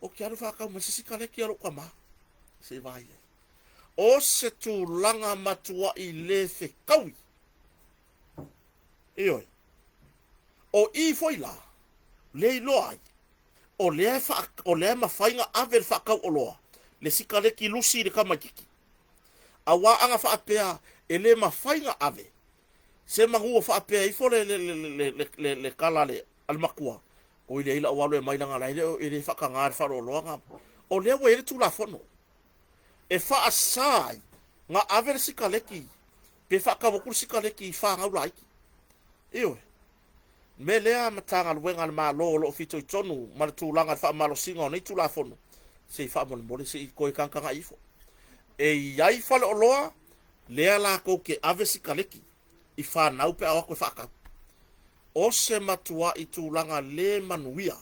Ou te alu e faatau mai se sikaleki a lou tama, se i vaai ai. O se tulaga matuai le fetaui. Ioe. O i foi la, le iloa ai, o lea e, faa, o lea e mafai na ave le faatau oloa, le sikaleki lusi i le tamaititi. Auā ana faapea e le mafai na ave, se manu o faapea ifo le, le, le, le, le, le, le tala a le, a le matua, oi leai la'u alu e aumai leaga la e le o, e le faatagā i le faaaloaloa na. O lea ua i ai le Tulafono e faasa ai na ave le sikaleki pe faatau atu le sikaleki i fanau laiti. Ioe. Me lea Matagaluega a le Malo o lo o fitoitonu ma le tulaga i le faamalosiga o nei Tulafono, se i faamolemole se i toe tagatagai ifo. E i ai faleoloa lea latou te ave sikaleki i fanau pe a o atu e faatau. O se matua'i tulaga le manuia,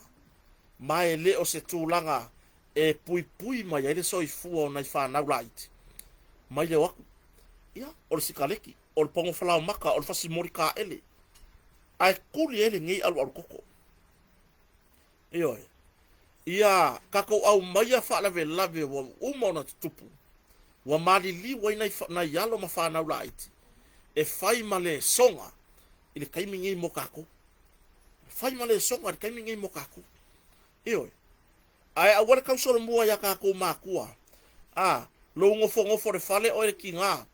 ma e le o se tulaga e puipui mai ai le soifua o nai fanau laiti mai le o atu. Ia, o le sikaleki, o le pago falaomata, o le fasimoli taele, ae tuli ai lenei alualu koko. Ioe. Ia tatou aumaia faalavelave ua uma ona tutupu, ua maliliu ai nai, nai alo ma fanau laiti e fai ma lesoga i le taimi nei mo tatou. Fai ma lesoga i le taimi nei mo tatou. Ioe. Ae aua le tausolomua iā tatou matua. A, lou nofonofo i le fale oe le tiga,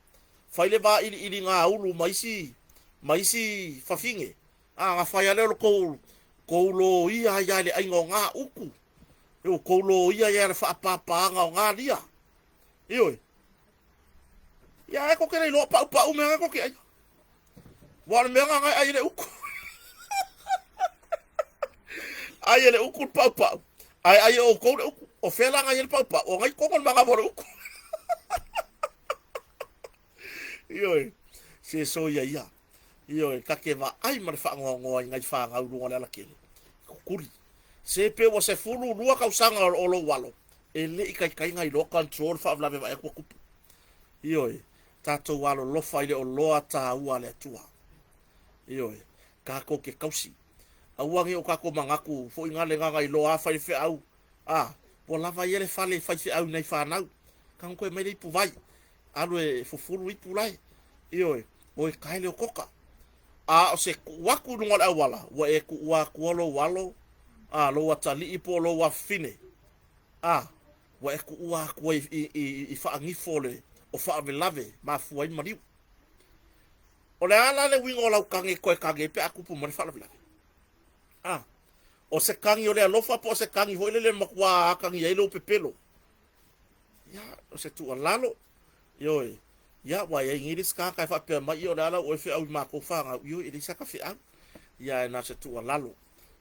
fai le vailiili gaulu ma isi, ma isi fafine. A, na fai lava lea o le tou, tou loia ai lava i le aiga o na utu. Ioe, tou loia ai lava i le faapapaaga o na lia. Ioe. Ia ae tou te le iloa paupau mea na tou te aia. Ua o le mea na ai e le uku. Ai e le uku le paupau. Ae ai e outou le uku. O fea la na i ai le paupau? O nai togo le manava o le uku. Ioe, se soia ia. Ioe, ta te vaai ma le faanoanoa i nai fanau i luga o le alakele. Kukuli. Se pe ua 12 tausaga o lou alo, e le i taitai na iloa control le faalavelave vaai atu ua tupu. Ioe, tatou alolofa i le oloa taua a le Atua. Ioe, tatou te tausi. Aua ne i o tatou manatu foi na le na iloa a fai le feau, a, ua lava ia le fale fai feau i nai fanau. Tago toe mai le ipu vai, alu e fufulu ipu lae. Ioe, o e tae le otoka. A o se tuu atu i luga o le auala, ua e tuua atua lou alo, a, lou atalii po o lou afafine. A, ua e tuua atu ai i, i, i faagifo o le o faalavelave mafua ai maliu. O le a la le uiga o lau tagi e toe tagi ai pe a tupu mai le faalavelave? A, o se tagi o le alofa po o se tagi foi lele e matua atagia ai lou pepelo? Ia, o se tuualalo, ioe, ia, ua i ai nei le isi tagata e faapea mai, ia o le a la ua e feau i matou fanau, ioe, e leai sata feau. Ia, e na o se tuualalo,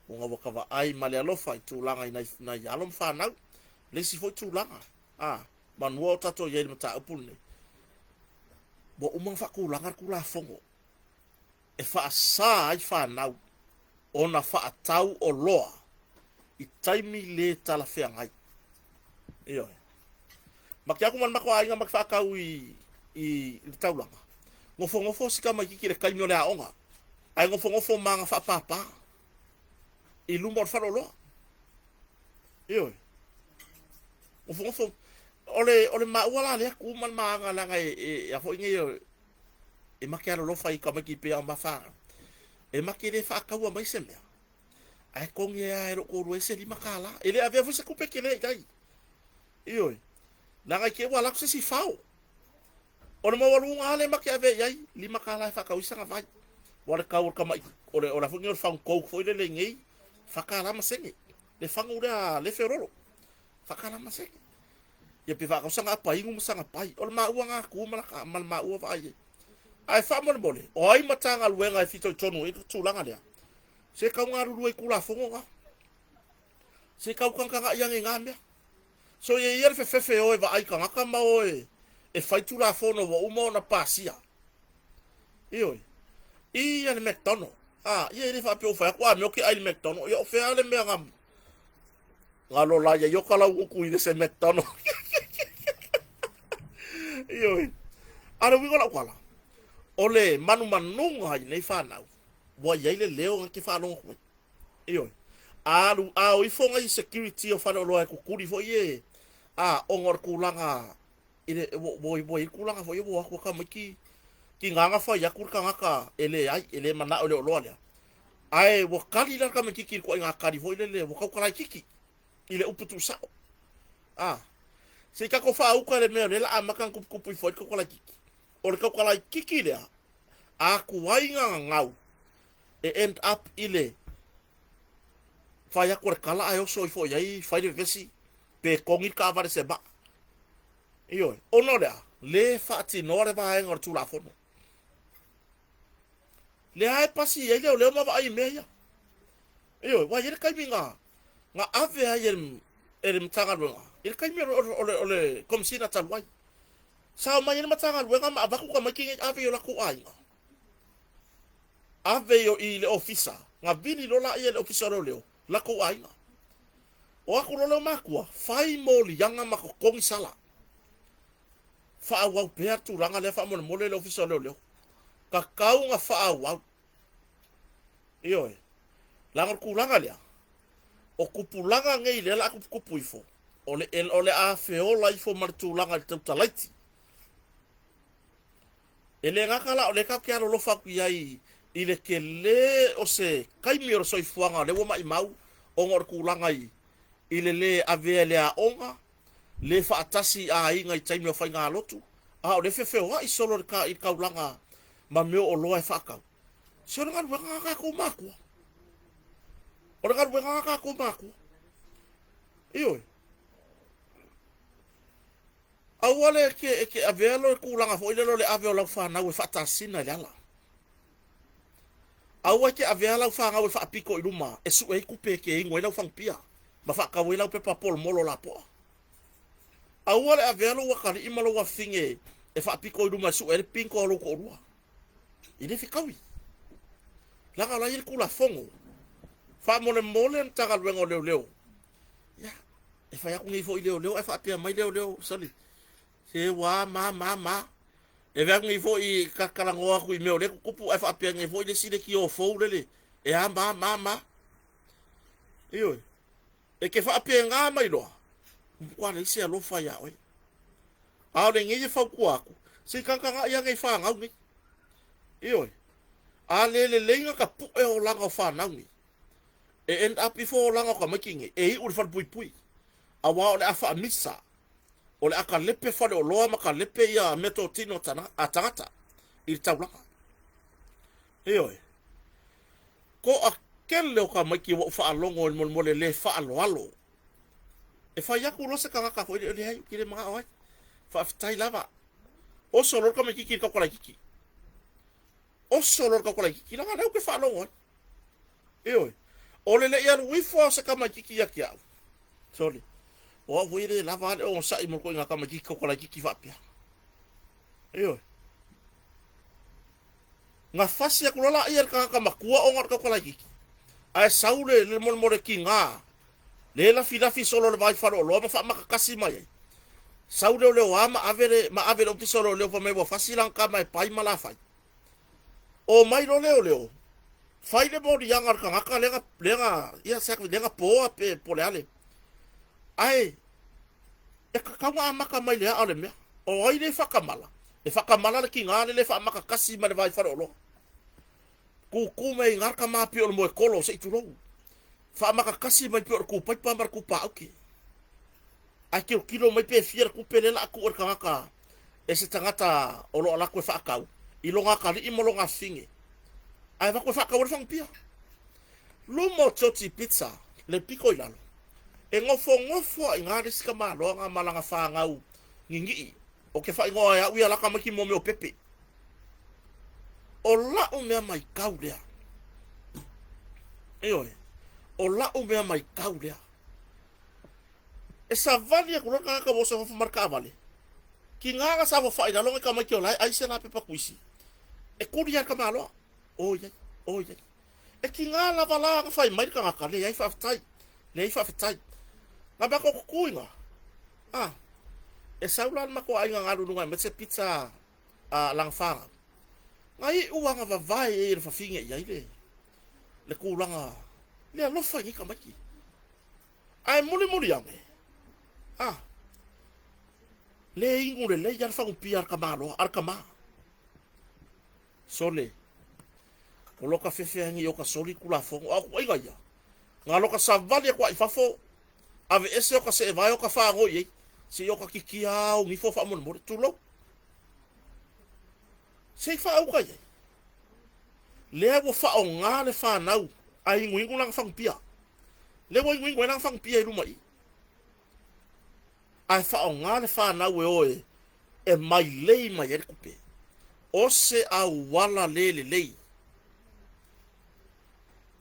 ona ua ta vaai ma le alofa i tulaga i nai, nai alo ma fanau, le isi foi tulaga, a, manua o tatou i ai i le mataupu lenei, ua uma ona faatulaga le Tulafono e faasa ai fanau ona faatau oloa i taimi le talafeagai. Ioe. Ma te atu ma le matou aiga ma te faatau i, i, i le taulaga. Nofonofo si tamaititi i le taimi o le aoga, ae nofonofo ma aga faapāpā i luma o le faleoloa. Ioe. Nofonofo. O le, o le maua la lea tu ma le maaga leaga e, e, e a foi nei e make alolofa i tamaiti pei a mafa. E make le faataua mai se mea. Ae togi ai lava e lou toalua ai se $5. E le avea foi se tupe tele i ai. Ioe. Leaga i te i ua alu atu se isi fao. O le maualuga lava lea ma te ave i ai, $5 e faatau ai sana vai. Ua le tau o le tamaiti, o le, o le a foi nei o le fagu coke foi lele i nei, $4 ma sene. Le fagu lea le feololo, $4 ma sene. Ia pe faatau sana apa inu ma sana pai. O le maua na tu ma la, ma le maua vaai ai. Ae faamolemole, o ai Matagaluega e fitoitonu i le tulaga lea? Se tau galulue i Tulafono na. Se tau tagatagai ane i na mea. So ia ia le fefefe o e vaai tagata ma o e. e fai Tulafono ua uma ona pasia. Ioe. Ia le McDonald. A, ia e le faapea ua fai atu, a mea o ke ai le McDonald. Ia o fea le mea ga galo la ia ioka lau uku i le se McDonald. Ioe. A le uiga o lau tala, o le manumanuga i nei fanau, ua i ai le leo na te faalogo atu ai. Ioe. A alu, a o ifo nai security o faleoloa e tutuli foi e, a, ona o le tulaga i le, ua, ua, ua i ai le tulaga foi ua o atu tamaiti tiga na fai atu le tagata e leai, e le manao i le oloa lea. Ae ua kali la le tamaititi i le ituaiga kali foi lele, ua tau laitiiti i le upu tuusao. A, se i tatou faauta le mea o lea la amata ona tuputupu ifo ai le tauta laitiiti. O le tauta laitiiti lea, a tuai na gagau, e end up i le fai atu o le tala ae oso ifo i ai fai le vevesi pe togi le taavale se maa. Ioe, ona o le a? Le faatinoa le vaega o le Tulafono. Lea e pasi i ai leoleo ma vaai i mea ia. Ioe, ua i ai le taimi na, na ave ai e le, e le Matagaluega, i le taimi o le, o le, o le, o le Komesina talu ai. Sa omai ai le Matagaluega ma avatu tamaiti nei ave i o latou aiga. Ave i le ofisa, na vili loa laia e le ofisa o leoleo, latou aiga. O atu loa lea o matua, fai moliaga ma totogi sala. Faaauau pea le tulaga lea faamolemole le ofisa o leoleo. Tatau ona faaauau. Ioe. Leaga o le tulaga lea, o tupulaga nei lea o le a tuputupu ifo, o le, o le a feola ifo ma le tulaga i le tautalaiti. E le gata la o lea tatou te alolofa atu i ai i le tele o se taimi o le soifuaga o lea ua maimau ona o le tulaga i, i le lē avea i le aoga, lē faatasi i aiga i taimi o faigalotu, a o lea e fefeoa'i solo i le ta, i le taulaga ma mea o oloa e faatau. Se o le galuega a tatou matua. O le galuega a tatou matua. Ioe. Aua le e te, e te avea le tulaga foi lele o le ave o lau fanau e faatasina i le ala. Aua e te avea lau fanau e faapito i luma e sue ai tupe e te inu ai lau fagupia ma faatau ai lau pepa polomolo lapoa. Aua le avea lou atalii ma lou afafine e faapito i luma e sue ai le pinto a lou toalua. E le fetaui. Leaga o la e i ai le Tulafono. Faamolemole le Matagaluega o Leoleo Ia, e fai atu nei foi leoleo ae faapea mai leoleo, soli, se ua ma ma ma. E vea atu nei foi talanoa atu i mea o lea tutupu ae faapea nei foi le isi leitio fou lele, e a ma ma ma. Ioe, e te faapena mai loa, ua matua leai se alofa ia oe. A o lenei e fautua atu, se i tagatagai ane i fanau nei. Ioe, a le lelei ona tapue olaga o fanau nei, E end up ifo olaga o tamaiti nei e iu i le falepuipui aua o le a faamisa, o le a kalepe faleoloa ma kalepe ia meatotino a tagata i le taulaga. Ioe. Toatele o tamaiti ua ou faalogo i le molemole le faaaloalo. E fai atu loa se tagata foi lea, leai, ou te le manao ai. Faafetai lava. Oso loa le tamaititi i le taukalaititi. Oso loa le taukalaititi, leaga o lea ou te faalogo ai. Ioe. O le le i alu ifo lava o se tamaititi ia te au. Sole. O au foi e le lava lava le onosai mo le ituaiga tamaititi taukalaititi faapea. Ioe. Na fasi atu loa laia i le tagata matua ona o le taukalaititi. Ae sau le, le molemole tiga, le lafilafi solo i le vai faleoloa ma faamatatasi mai ai. Sau leoleoa ma ave le, ma ave i le ofisa o leoleo fai mai ua fasi lana tama e pai ma lafai. Omai loa leoleo, fai le moliaga a le tagata lea na, lea na, ia se lea na poa pe po o le a le. Ae e tatau ona amata mai le aa o le mea. O ai le faatamala? E faatamala le tiga lea e faamakakasi mai le vai faleoloa. Tutu mai ai i ina le tama pei o le moekolo se i tulou. Faamakakasi mai pei o le tupaipa ma le tupaaute. Ae tilotilo mai pe fia le tupe lea o le a tuu e le tagata e se tagata o lo o alu atu e faatau i lona atalii ma lona afafine, ae avatu e faatau ai le fagupia. Luma o Georgie Pizza, le pito i lalo, e nofonofo lava i ina le isi tamaloa ma lana fanau ninii, ou te faaigoa e au ia la tamaiti mo mea o pepe. O lau mea maitau lea. Ioe, o lau mea maitau lea. E savali atu loa le tagata ua oso i fafo ma le taavale. Ki ngā ga sa fofai lalo ngai tamaiti o la e ai se la pepa kuisi. E kuli a le tamaloa. Oi ai, oi ai. E ki ngā lava la ga fai mai le tagata, leai faafetai, leai faafetai. Ga matou tutu i ga. Ah, e sau la le matou aiga ga alu i luga e aumai se pizza a lana fanau. Ga iu aga vavae ai e le fafine i ai le le tulaga le alofa i nei tamaiti. Ae mulimuli ane, ah, le inu lelei lava le fagupia a le tamaloa, a le tama. Sole, o loka fefe ai nei o ka soli Tulafono, a o kuaiga ia, na loka savali atu ai i fafo, aveese o ka seevae o ka faanoi ai, se i o ka kikia ao nifo faamolemole, tulou. Se i faauka i ai. Lea ua faaaoga le fanau a inuinu lana fagupia. Lea ua inuinu ai lana fagupia i luma i i. Ae faaaoga le fanau e o e e mailei mai ai le tupe. O se auala le lelei.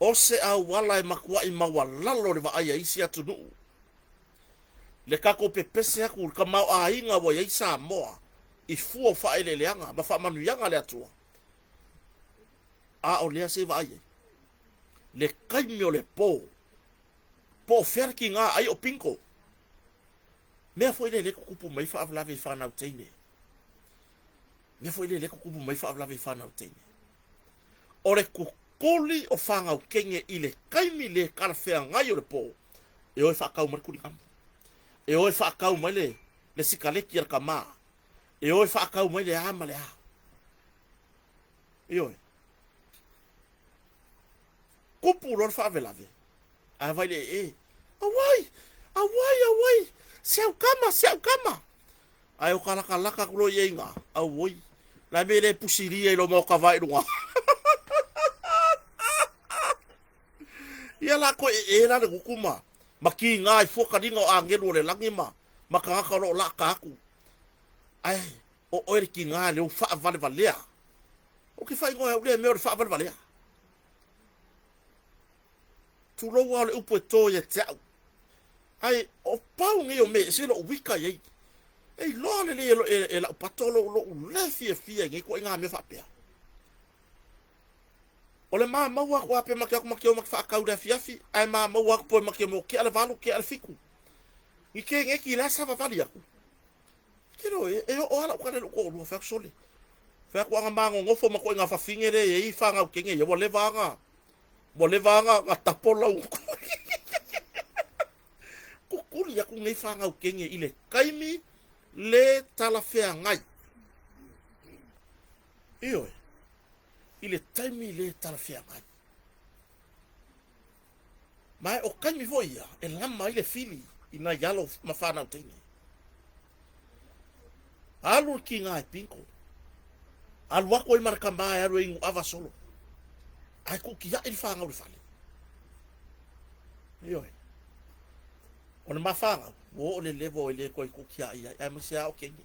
O se auala e matuai maualalo le vaai a isi atunuu. Le tatou pepese atu i le tamaoaiga ua i ai Samoa i fua o faaeleeleaga ma faamanuiaga a le Atua. A o lea se i vaai ai. Le taimi o le po, po o fea le tiga ai o bingo. Mea foi lea lea tutupu mai faalavelave i fanau teine. Mea foi lea lea tutupu mai faalavelave i fanau teine. O le kukuli o fanau teine i le taimi le talafeagai o le po, e o e faatau mai le tuligamu. E o e faatau mai le, le sikaleti a le tama. E o e faatau mai le a ma le a. Ioe. Kupu loa le faalavelave, ae vai le ee. Auai! Auai! Auai! Si au tama! Si au tama! Ae o ka lakalaka atu loa ia i ina, auoi, la mea le pusilia i loma o ka vae i luga. Ia la koe ee la le gutu ma, ma kiga i fua kaliga o agelu o le lagi ma, ma tagata o lo o laka atu. Ae o oe le kiga le ou faavalevalea. Ou te faaigoa e au lea mea o le faavalevalea. Tulou lava o le upu e to ia te au. Ae o pau nei o mea ese lou wika i ai. E iloa lelei e, e, e lau pato lou, lou le fiafia i nei ituaiga mea faapea. O le ma maua atu a pe ma te o atu ma te o ma te faatau i le afiafi, ae ma maua atu po ma te mo kea le 8, kea le 7. Ni ke ngeki la sa vavali atu. Ke lo e, e oo ala ukale lou toalua, fai atu sole. Fai atu aga magogofo ma ituaiga fafine le e i fanau kenge ia, ua leva aga, ua leva aga ga tapo lau. Kukuli aku nei fanau kenge i le taimi le talafeagai. Ioe, i le taimi le talafeagai. Ma o taimi foi ia e lama ai le fili i nai alo ma fanau teine. Alu le kiga e bingo. Alu atu ai ma le tama e alu e inu ava solo. Ae tuutiai le fanau i le fale. Ioe. O le ma fanau, ua oo le level e le toe tuutiai ai, aemaise lava o teine.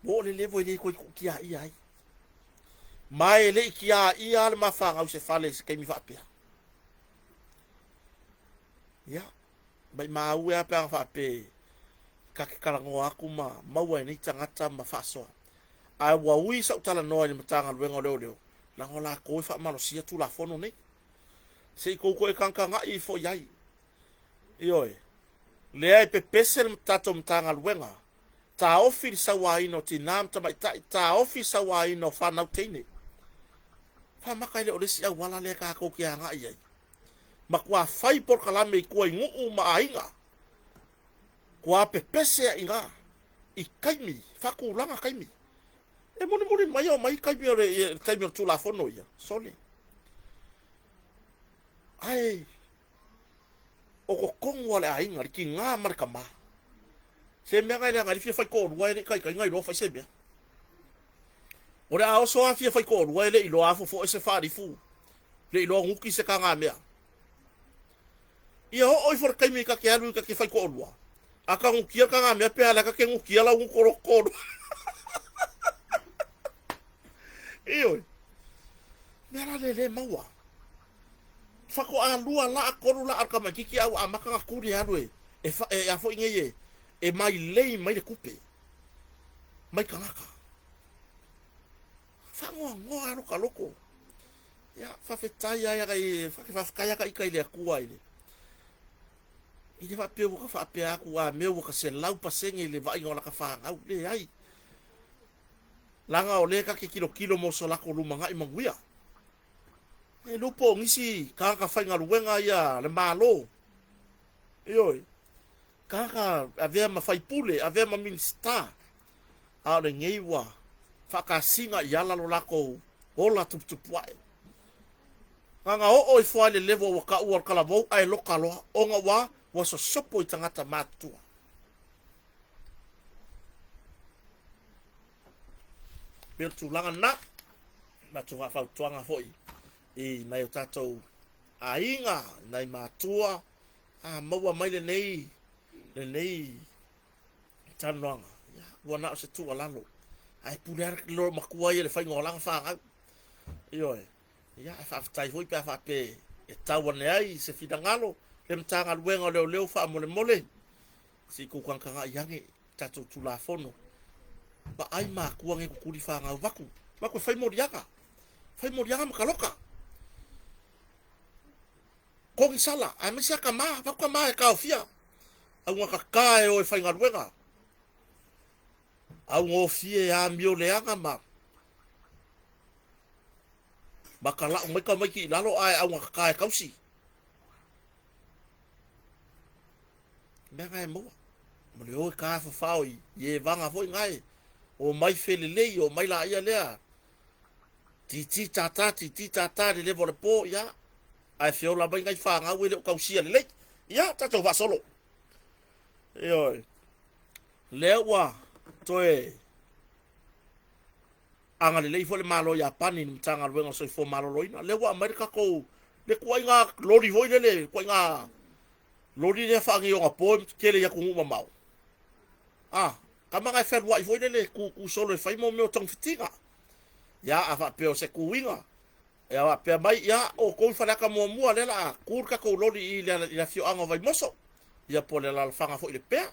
Ua oo le level e le toe tuutiai ai. Ma e le i tiaia le ma fanau i se fale i se taimi faapea. Ia, maimau e a pe ana faapea ta te talanoa atu ma maua e nei tagata ma faasoa. Ae ua ui sau talanoa i le Matagaluega o Leoleo, leaga o latou e faamalosia Tulafono nei. Se i tou toe tagatagai ifo i ai. Ioe, lea e pepese le tatou Matagaluega, taofi le sauaina o tinā ma tamaitai, taofi le sauaina o fanau teine. Faamata e le o le isi auala lea tatou te agai ai. Matua fai polokalame i tua i nuu ma aiga. Tua pepese ai ina i taimi, faatulaga taimi. E mulimuli mai o mai taimi o le taimi o le Tulafono ia, sole. Ae o totonu lava o le aiga, le tiga ma le tama. Se mea na e leaga ai le fia fai toalua e le i taitai na iloa fai se mea. O le a oso lava fia fai toalua e le i iloa afo foe se faalifu, le i iloa nuki se tagamea. Ia oo ifo le taimi ta te alu ta te fai toalua, a ta nukia le tagamea pe a lea ta te nukia lau nuku o lou toalua. Ioe. Mea la lea le maua. Faatoa lua laa, tolu laa o le tamaitiiti a ua amata ona tuli e alu e, e, fa, e a foi nei e, e mailei mai le tupe. mai tagata. Faanoanoa lava lo ta loto. Ia, faafetai lava ia, faafetai lava ita i le Atua i le i le faapea ua ka faapea atu a mea ua ka 100% le vaaiga o laka fanau. Leai. Leaga o lea ta te tilotilo mo so latou lumanai manuia. E iloa po o nisi tagata faigaluega ia a le Malo, ioe, tagata avea ma faipule, avea ma Minisita, a o lenei ua faatasiga i ala lo latou ola tuputupuae. Na ona oo ifo lava i le level ua taua o le talavou ae loka loa ona ua ua sosopo i tagata matutua. Pei o le tulaga lena, avatu fautuaga foi i nai o tatou aiga, nai matua, a maua mai lenei lenei talanoaga, ia, ua na o se tuualalo, ae pule lava le loomatua ia i le faiga o lana fanau. Ioe. Ia, ae faafetai foi pe a faapea e tau ane ai se finagalo le Matagaluega o Leoleo faamolemole, se i tou tagatagai ane i tatou Tulafono. Vaai matua nei tutuli fanau vaku, vaku e fai moliaga, fai moliaga ma taloka. Kogisala, aemaise lava tama, vaku tama e taofia, augatata e o e faigaluega, augofie amio leaga ma ma talau mai tamaiti i lalo ae augatata e tausi. Mea na e maua. Ma le o e tafafao i evaga foi na e omai felelei, omai laia lea titi tata, titi tata i le leva o le po, ia, ae feola mai nai fanau e le o tausia lelei. Ia, tatou faasolo. Ioe. Lea ua toe agalelei foi le Malo o Iapani i le Matagaluega o le Soifua Maloloina. Lea ua aumai le tatou, le tuaiga loli foi lele, le tuaiga loli lea faaneionapo e tele i atunuu mamao. A, tama na e fealuai foi lele, tutu solo e fai mo mea o togafitiga. Ia, a faapea o se tuiga, ia faapea mai, ia, outou i Faleata muamua, lea la a tu le tatou loli i le afioaga o Vaimoso, ia po o le alalafaga foi i Lepea.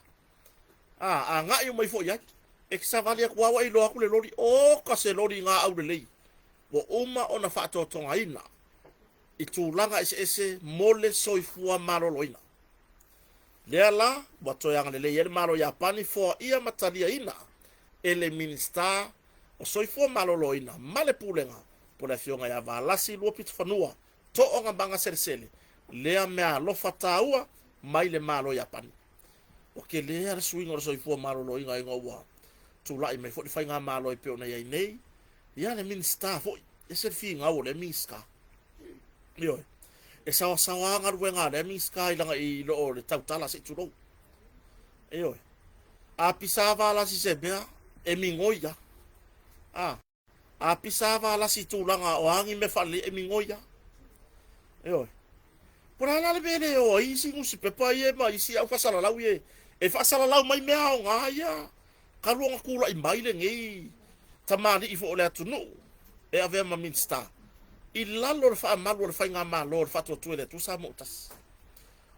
A, agai uma ifo i ai. E te savali atu lava ua e iloa atu le loli, oka se loli gaau lelei, ua uma ona faatotogaina i tulaga eseese mo le soifua maloloina. Lea la ua toe agalelei ai le Malo o Iapani foaia ma taliaina e le Minisita o Soifua Maloloina ma le Pulega po o le Afioga ia Valasi Luapitofanua Tooga Magaselesele lea meaalofa taua mai le Malo o Iapani. Ua tele lava le suiga o le soifua maloloina ina ua tulai mai foi le faigamalo e pei ona i ai nei. Ia le Minisita foi, e ese le finau o lea Minisita. Ioe. E saoasaoa lava galuega a lea Minisita i lana i lo o le tautala se i tulou. Ioe. A pisa valasi se mea, e migoi lava. A, a pisa valasi i tulaga o a ni mea faalelei, e migoi lava. Ioe. Po o le a la le mea e le o ai isi nusipepa ia ma isi au faasalalau ia e faasalalau mai mea aoga ia talu ona tulai mai lenei tamalii foi o le atunuu e avea ma Minisita i lalo o le faamalu o le faigamalo o le Faatuatua i le Atua Samoa ua Tasi.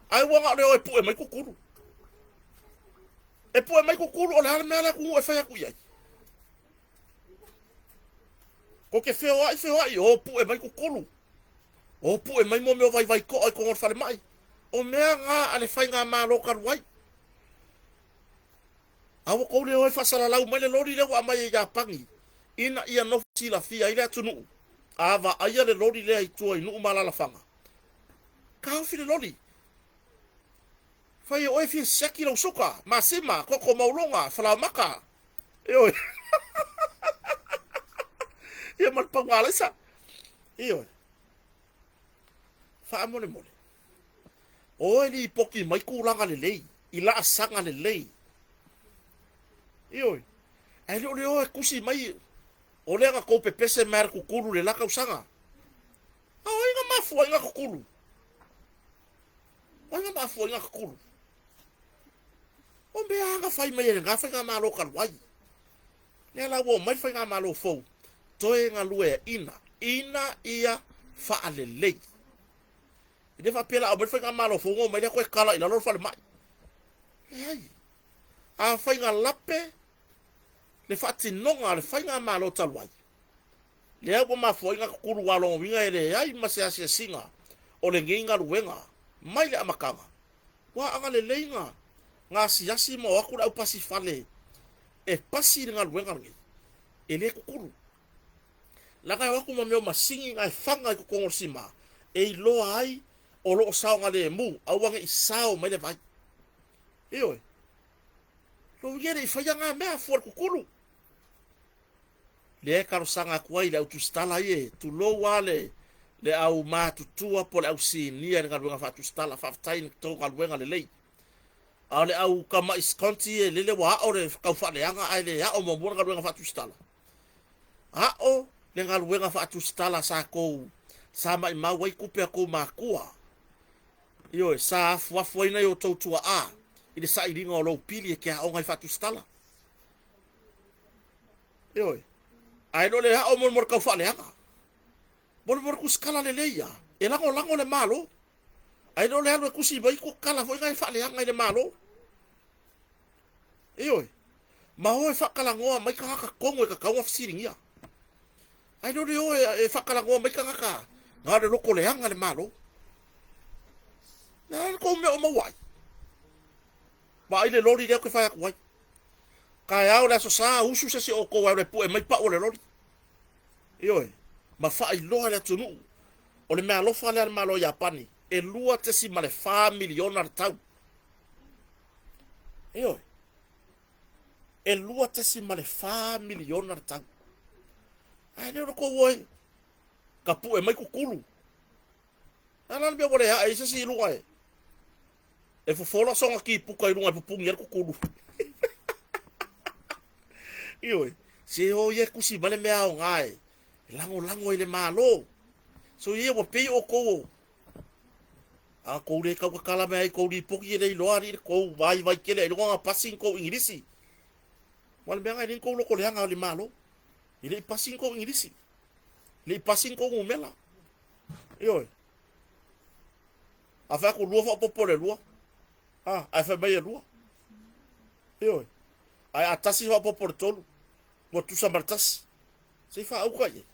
Ae ua na o le o e pue mai kukulu. E pue mai kukulu o le a le mea a le atunuu e fai atu i ai? Ko te feoai feoai, o pue mai kukulu. O pue mai mo mea o vaivai toa i totonu o le falemai. O mea na a le faigamalo talu ai. A ua tou le o e faasalalau mai le loli lea ua aumai e Iapani ina ia nofo silafia ai le atunuu a vaaia le loli lea i tua i nuu ma alaalafaga. Taofi le loli. Fai e oe fia siaki lau suka, masima, koko maualuga, falaomaka. Ioe. Ia ma le paugalaisa. Ioe. Faamolemole. O e lipoti mai tulaga lelei, i laasaga lelei. Ioe. Ae le o le o e tusi mai, o lea na tou pepese mai le kukulu i le la tausaga. A o ai na mafua ai na kukulu? O ai na mafua ai na kukulu? O mea na fai mai e lena faigamalo talu ai. Lea la ua omai le faigamalo fou, toe galueaina ina ia faalelei. E le faapea la aumai le faigamalo fou ona omai lea toe kala i lalo le falemai. Leai. A fai na lape, le faatinoga a le faigamalo talu ai, lea ua mafua ai ona kukulu aua lona uiga e leai ma se asiasiga o lenei galuega mai le amataga. Ua agalelei na asiasi ma o atu le aupasi fale e pasi le galuega lenei, e le kukulu. Leaga e o atu ma mea o masini na e faga i totonu o le sima e iloa ai o lo o saogalemu, aua ne i sao mai le vai. Ioe. Lona uiga e le i faia na mea fua i le kukulu. Lea e talosaga atu ai i le au tusitala ia, tulou lava le au matutua po o le au sinia i le galuega faatusitala, faafetai i le tou galuega lelei. A o le au tama'i sconti e lele ua ao le tau faaleaga ae le ao muamua le galuega faatusitala. Ao le galuega faatusitala sa tou sa maimau ai tupe a tou matua. Ioe, sa afuafu ai nai o tou tuaa i le sailiga o lou pili e te aoga ai faatusitala. Ioe. Ae le o le ao mo le tau faaleaga. Mo le tusitala lelei ia, e lagolago le Malo. Ae le o le alu e tusi mai kala foi na e faaleaga i le Malo. Ioe. Ma o e faatalanoa mai tagata tonu e tatau ona fesiligia. Ae le o le o e faatalanoa mai tagata na o le loto leaga le Malo. Le a le tou mea o maua ai? Vaai le loli lea ou te fai atu ai. Taeao le Aso Sa, usu se isi o outou e alu e pue mai pau o le loli. Ioe, ma faailoa i le atunuu, o le meaalofa lea a le Malo o Iapani, e $2.4 miliona le tau. Ioe, e $2.4 miliona le tau. Ae le o le tou o e tapue mai kukulu. A la le mea ua le ae ai se isi i luga e e fofo la sona kipuka i luga e pupuni ai le kukulu. Ioe, se o ia e tusi mai le mea aoga e lagolago ai le Malo. So ia ua pei outou o a tou le tautatala mai ai tou lipoti e le iloa alii le tou vaivai tele ailoga ona pasi ni tou Igilisi. Aua o le mea lena e le ni tou loto leaga o le Malo. E le i pasi ni tou Igilisi. E le i pasi ni tou numera. Ioe. A fai atu lua faaopoopo i le lua, a, ae fai mai e lua. Ioe. Ae a tasi faaopoopo i le tolu, ua tusa ma le tasi. Se i faauka i ai.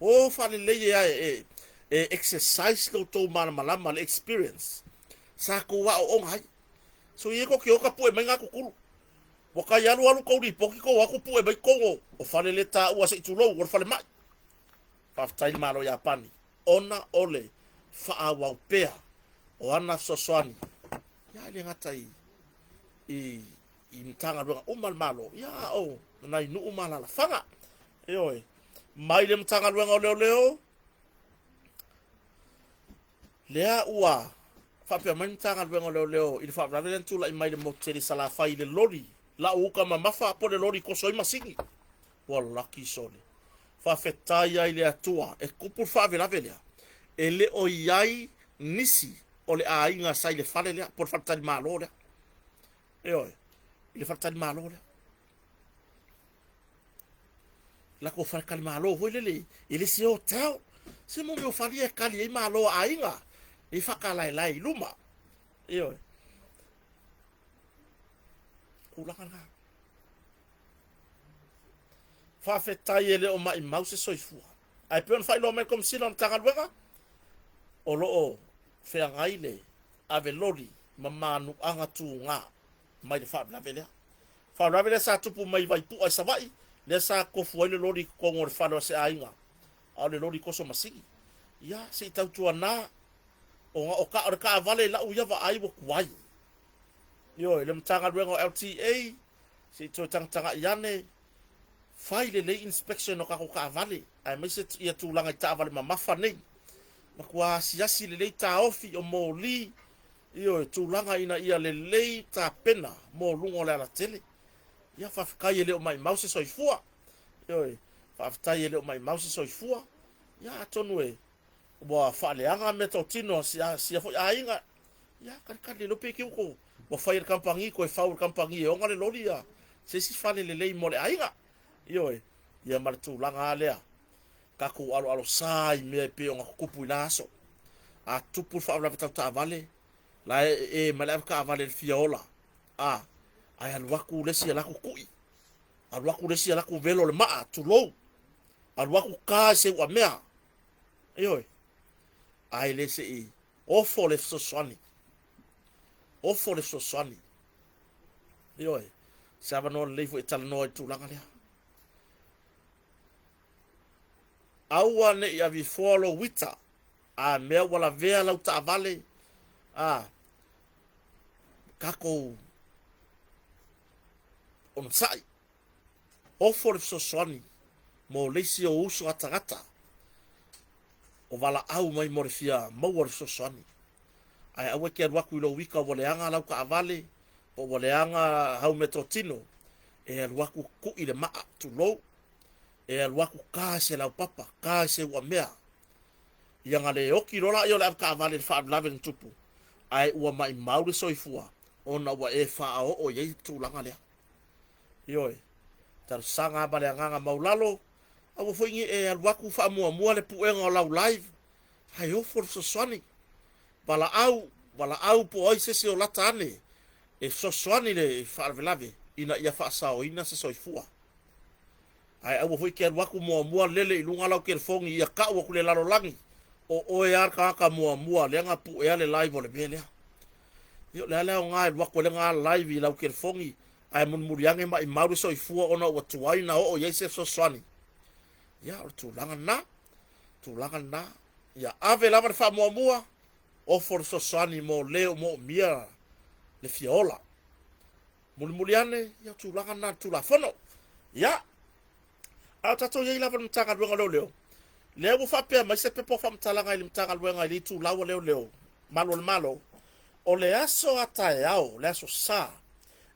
O faalelei e e, e exercise lo outou malamalama, le experience sa tou aooga ai. So i e ko ke oka pue mai ngā kukulu. Ua kai alu alu kou lipoti kou aku pue mai kongo o fale le tāua se i tulou o le fale mai. Faafetai le Malo Iapani ona o le faaauau pea o ana fesoasoani ia e le gata i i i Matagaluega uma a le Malo, ia a o nai nuu ma alaalafaga. Ioe, mai le Matagaluega o Leoleo, lea ua faapea mai le Matagaluega o Leoleo i le faalavelave lea na tulai mai i le motu tele i Salafai i le loli lau uta mamafa po o le loli toso ai masini. Ua laki sole. Faafetai ai le Atua e tupu le faavelave lea, e le o i ai nisi o le aiga sa i le fale lea, po o le faletalimalo lea. Ioe, i le faletalimalo lea. Latou faletalimalo foi lele i le isi hotel. Se mo mea o fale ia e kali ai malo a aiga, e faakalaelae i luma. Ioe. Tulaga lena. Faafetai e le o maimau se soifua. Ae pei ona faailoa mai le Komesina o le Matagaluega, o lo o feagai le ave loli ma manuaga tuga mai le faalavelave lea. Faalavelave lea sa tupu mai Vaipua i Savaii, lea sa tofu ai le loli i totonu o le fale o se aiga, a o le loli toso masini. Ia, se i tautuana, ona o le taavale i lau ia vaai ua tuai. Ioe, le Matagaluega o LTA, se i toe tagatagai ane, fai lelei inspection o tatou taavale, aemaise ia tulaga i taavale mamafa nei. Matua asiasi lelei taofi o moli, ioe, tulaga ina ia lelei tapena mo luga o le alatele. Ia, faafetai e le o maimau se soifua. Ioe, faafetai e le o maimau se soifua. Ia, atonu e ua faaleaga meatotino a sia foi aiga. Ia, kalikali le pe ki uko ua fai e le kamupani, toe fau e le kamupani e ona le loli ia se isi fale lelei mo le aiga. Ioe, ia ma le tulaga lava lea, tatou aloalosā i mea e pei ona tutupu i la aso. A tupu le faalavelave tau taavale, la e e mai le avetaavale i le fia ola, a, ae alu atu le isi e alu atu tui. Alu atu le isi alu atu velo le maa, tulou. Alu atu ka i se uamea. Ioe. Ae le se i ofo le fesoasoani. Ofo le fesoasoani. Ioe. Se avanoa lelei foi e talanoa i le tulaga lea. Aua ne i avifoa lou uita, a mea ua lavea lau taavale, a tatou onosai, ofo le fesoasoani mo le isi o uso a tagata o valaau mai mo le fia maua le fesoasoani. Ae aua e te alu atu i lou ika ua leaga lau taavale, po ua leaga haumeatotino, e alu atu tui le maa, tulou, e alu atu ta i se laupapa, ta i se uamea. Ia na le oti loa laia o le avetaavale i le faalavelave na tupu, ae ua maimau le soifua ona ua e faaoo i ai le tulaga lea. Ioe, talosaga lava ma le agaga maulalo, aua foi ne i e alu atu faamuamua le puega o lau live, ae ofo le fesoasoani. Valaau, valaau po o ai se isi o lata ane e fesoasoani i le faalavelave ina ia faasaoina se soifua. Ae aua foi e te alu atu muamua lele i luga lau telefoni ia tau atu i le lalolagi, o oe lava le tagata muamua lea na puea le live o le mea lea. Ia o le a le aoga e alu atu ai lena live i lau telefoni ae mulimuli ane maimau le soifua ona ua tuai ona oo i ai se fesoasoani. Ia o le tulaga lena, tulaga lena. Ia ave lava le faamuamua, ofo le fesoasoani mo le o moomia le fia ola. Mulimuli ane, ia o tulaga na o le Tulafono. Ia, a o tatou i ai lava i le Matagaluega o Leoleo, lea ua faapea mai se pepa o faamatalaga i le Matagaluega i le itulau a Leoleo, Malu o le Malo, o le aso a taeao, le aso Sa,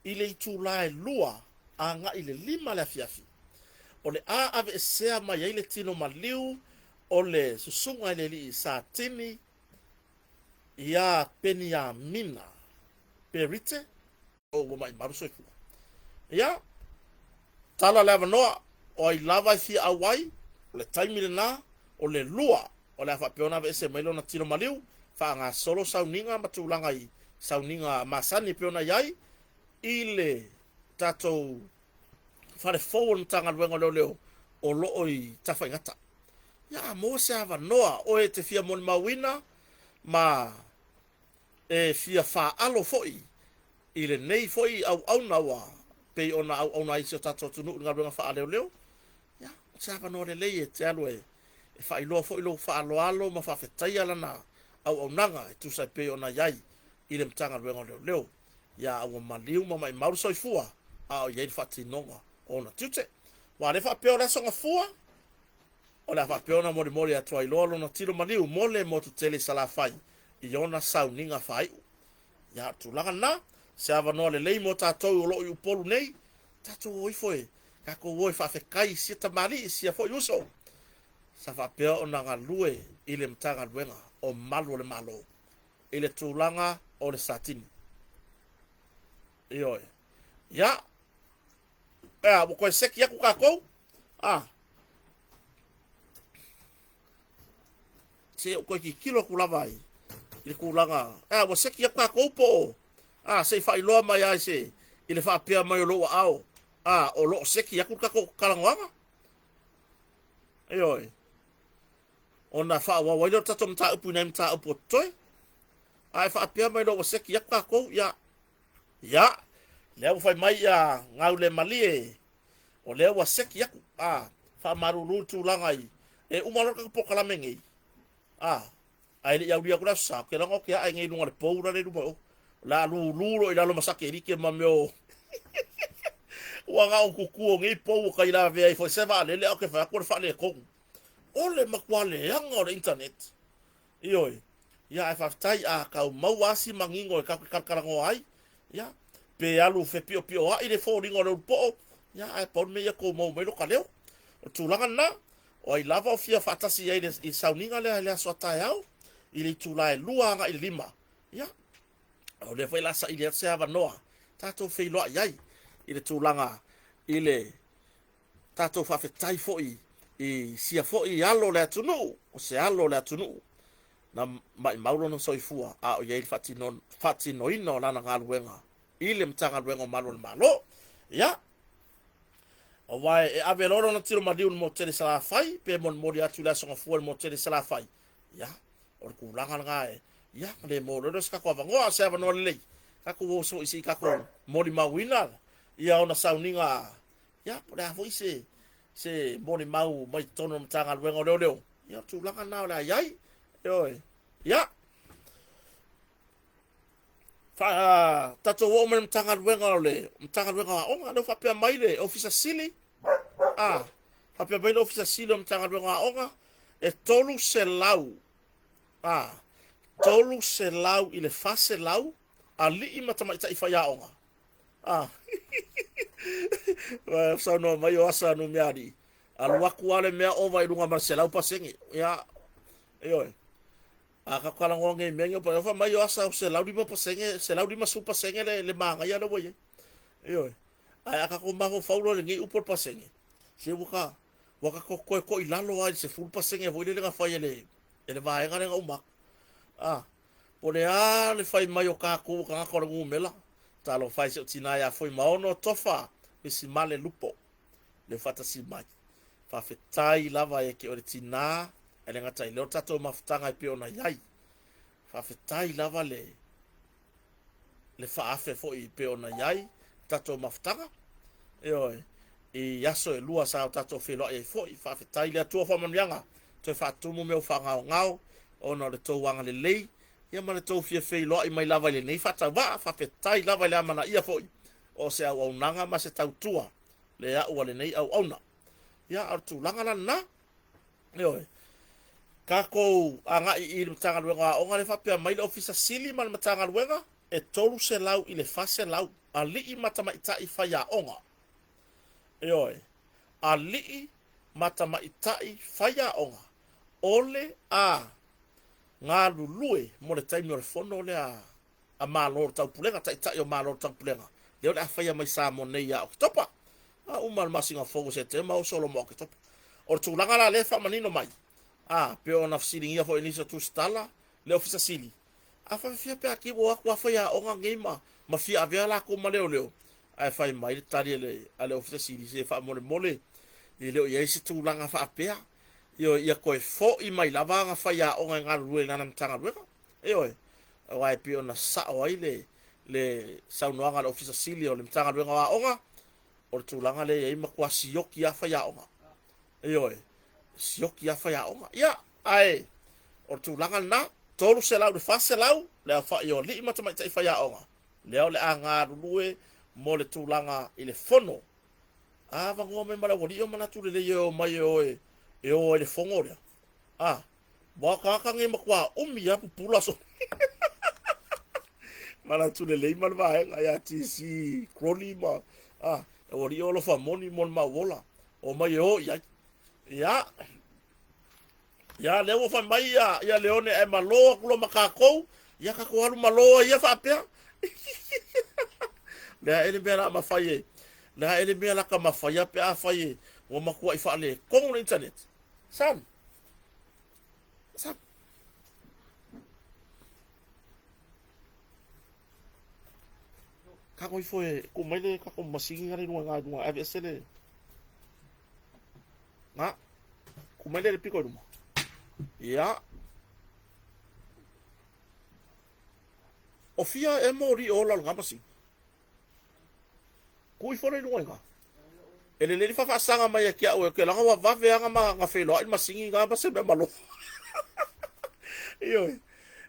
i le itula e 2 agai i le 5 le afiafi, o le a aveesea mai ai le tino maliu o le susuga i le alii Satini iā Peniamina Perite, o ua maimau le soifua. Ia, tala le avanoa, o ai lava e fia auai, o le taimi lena, o le 2, o le a faapea ona aveese mai lona tino maliu, faagasolo sauniga ma tulaga i sauniga masani e pei ona i ai i le tatou fale fou o le Matagaluega o Leoleo o lo o i Tafaigata. Ia, a maua se avanoa, oe e te fia molimauina ma e fia faalo foi i lenei foi auauna ua pei ona auauna ai si o tatou atunuu i le galuega faaleoleo, ia, o se avanoa lelei e te alu e faailoa foi lou faaaloalo ma faafetaia lana auaunaga e tusa e pei ona i ai i le Matagaluega o Leoleo. Ia, ua maliu ma maimau le soifua a o i ai le faatinoga o ona tiute. Aua o lea faapea o le Aso Gafua, o le a faapea ona molimoli atu ai loa lona tino maliu mo le motu tele i Salafai i ona sauniga faaiu. Ia, o le tulaga lena, se avanoa lelei mo tatou o lo o i Upolu nei, tatou o ifo e tatou o e faafetai i sia tamalii, i sia foi uso sa faapea ona galue i le Matagaluega o Malu o le Malo i le tulaga o le Satini. Ioe. Ia, ea, ua toe seki atu tatou. Ah. Se i ou toe tilotilo atu lava i le tulaga. Ea, ua seki atu tatou po o, ah, se i faailoa mai lava i se, i le faapea mai o lou aao, ah, o lo o seki atu le tatou talanoaga. Ioe. Ona faaauau ai lea o le tatou mataupu i nai mataupu o totoe. A e faapea mai loa ua seki atu tatou, ia, ia, lea ua fai mai ia Gaulemalie, o lea ua seki atu, a, faamalulu le tulaga i, e uma loa le tatou polokalame nei, a, ae le i aulia atu le Aso Sa, ou te iloa na ou te ae nei i luga o le pou la le i luma o, o le a lulu loa i lalo ma satelite ma mea o ua na o tutu o nei pou o kai lavea ifo ai se vaalele ae ou te fai atu o le faaletonu. O le matua leaga o le internet. Ioe. Ia ae faafetai a tau maua lava si manino e tatou te talatalanoa ai, ia, pe alu fepiopioai le foliga o le ulupoo, ia ae pau le mea ia tou maua mai lota leo. O le tulaga lena, o ai lava o fia faatasi i ai i le sauniga lea i le aso a taeao, i le itula e 2 agai i le 5, ia, o lea foi o le a saili atu se avanoa tatou feiloai ai i le tulaga i le tatou faafetai foi i sia foi alo o le atunuu, o se alo o le atunuu na maimau lona soifua a o i ai le faatinoina o lana galuega i le Matagaluega o Malu o le Malo. Ia, Aua e ave loa lona tino maliu i le motele i Salafai, pe molimoli atu i le Aso Gafua i le motele i Salafai, ia, o le tulaga lena e, ia, na le maua loa lea o se tatou avanoa, a o se avanoa lelei, tatou o foi se i tatou molimauina ia ona sauniga, ia, po o le a foi se, se molimau mai totonu o le Matagaluega o Leoleo, ia, o le tulaga lena o le a i ai, ioe, ia. Fa, tatou oo mai le Matagaluega o le Matagaluega o Aoga, lea ua faapea mai le Ofisa Sili, a, faapea mai le Ofisa Sili o le Matagaluega o Aoga, e 300, a, 300 i le 400 alii ma tamaitai faiaoga. A, saunoa mai o Asa Numealii, alu atu lava le mea ova i luga ma le 100%. Ia, ioe. A ka talanoa nei mea nei, fai mai o asa o 105%, 150% le manaia lea ua i ai. Ioe. Ae a tatou mafaufau loa i lenei upu o le pasene, se ua ta ua tatou toe to'i lalo lava i le 10% foi lele na fai e le e le vaega lea na uma atu. A, po o le a le fai mai o tatou o tagata o le numera, talofa e si ou tina ia Fuimaono Tofa Misimale Lupo, le faatasi mai. Faafetai lava ia te oe le tina, ae le gata i lea o le tatou mafutaga e pei ona i ai. Faafetai lava le le faaafe foi e pei ona i ai tatou mafutaga. Ioe, i aso e lua sa o tatou feiloai ai foi. Faafetai le Atua faamanuiaga, toe faatumu mea ua faagaogao ona o le tou agalelei ia ma le tou fia feiloai mai lava i lenei faatauvaa. Faafetai lava i le amanaia foi o se auaunaga ma se tautua le au a lenei auauna. Ia, a o le tulaga la lena. Ioe. Tatou agai i le Matagaluega o Aoga lea faapea mai le Ofisa Sili ma le Matagaluega e 300 i le 400 alii ma tamaitai faiaoga. Ioe. Alii ma tamaitai faiaoga o le a galulue mo le taimi o le fono lea a Malo o le Taupulega, Taitai o Malo o le Taupulega, lea o le a faia mai Samoa nei ia Oketopa. A uma le masina fou o Setema o solo ma Oketopa. O le tulaga la lea e faamanino mai, a pei ona fesiligia foi e nisi o tusitala le Ofisa Sili, a faafefea pe a ki ua o atu a faiaoga nei ma, ma fia avea latou ma leoleo, ae fai mai le tali a le, a le Ofisa Sili, se faamolemole, e le o i ai se tulaga faapea, ioe, ia toe foi mai lava ana faiaoga e galulue i lana Matagaluega. Ioe, aua e pei ona sao ai le, le saunoaga a le Ofisa Sili o le Matagaluega o Aoga, o le tulaga lea e i ai matua sioki lava faiaoga. Ioe, sioki lava faiaoga. Ia, ae o le tulaga lena, 300 i le 400 le aofai o alii ma tamaitai faiaoga, lea o le a galulue mo le tulaga i le fono. A avanoa mai ma le aualii o manatu lelei e o mai e o e, e o ai i le fono lea. A, Ua tagata nei matua umi lava pupula aso. Manatu lelei ma le vaega ia TC Crony ma a ua lio alofa moni mo le mauola o mai e o i ai. Ia ia lea ua fai mai ia ia Leone ae malo atu loa ma tatou, ia tatou alu malo ai ia faapea. Lea e le mea la mafai e lea e le mea la ka mafai pe a fai e ua matuai faaletonu le internet. Sam, Sam. Kako ifo e ku mai le kako masini ngale lunga nga lunga ave ese le nga ku mai le le piko i luma. Ia. O fia e mori o la nga masini. Ku ifo le luga i nga. E lelei le faafaasaga mai ia te au e ke laga ua vave aga ma na feiloai le masini na ma se mea malo. Ioe.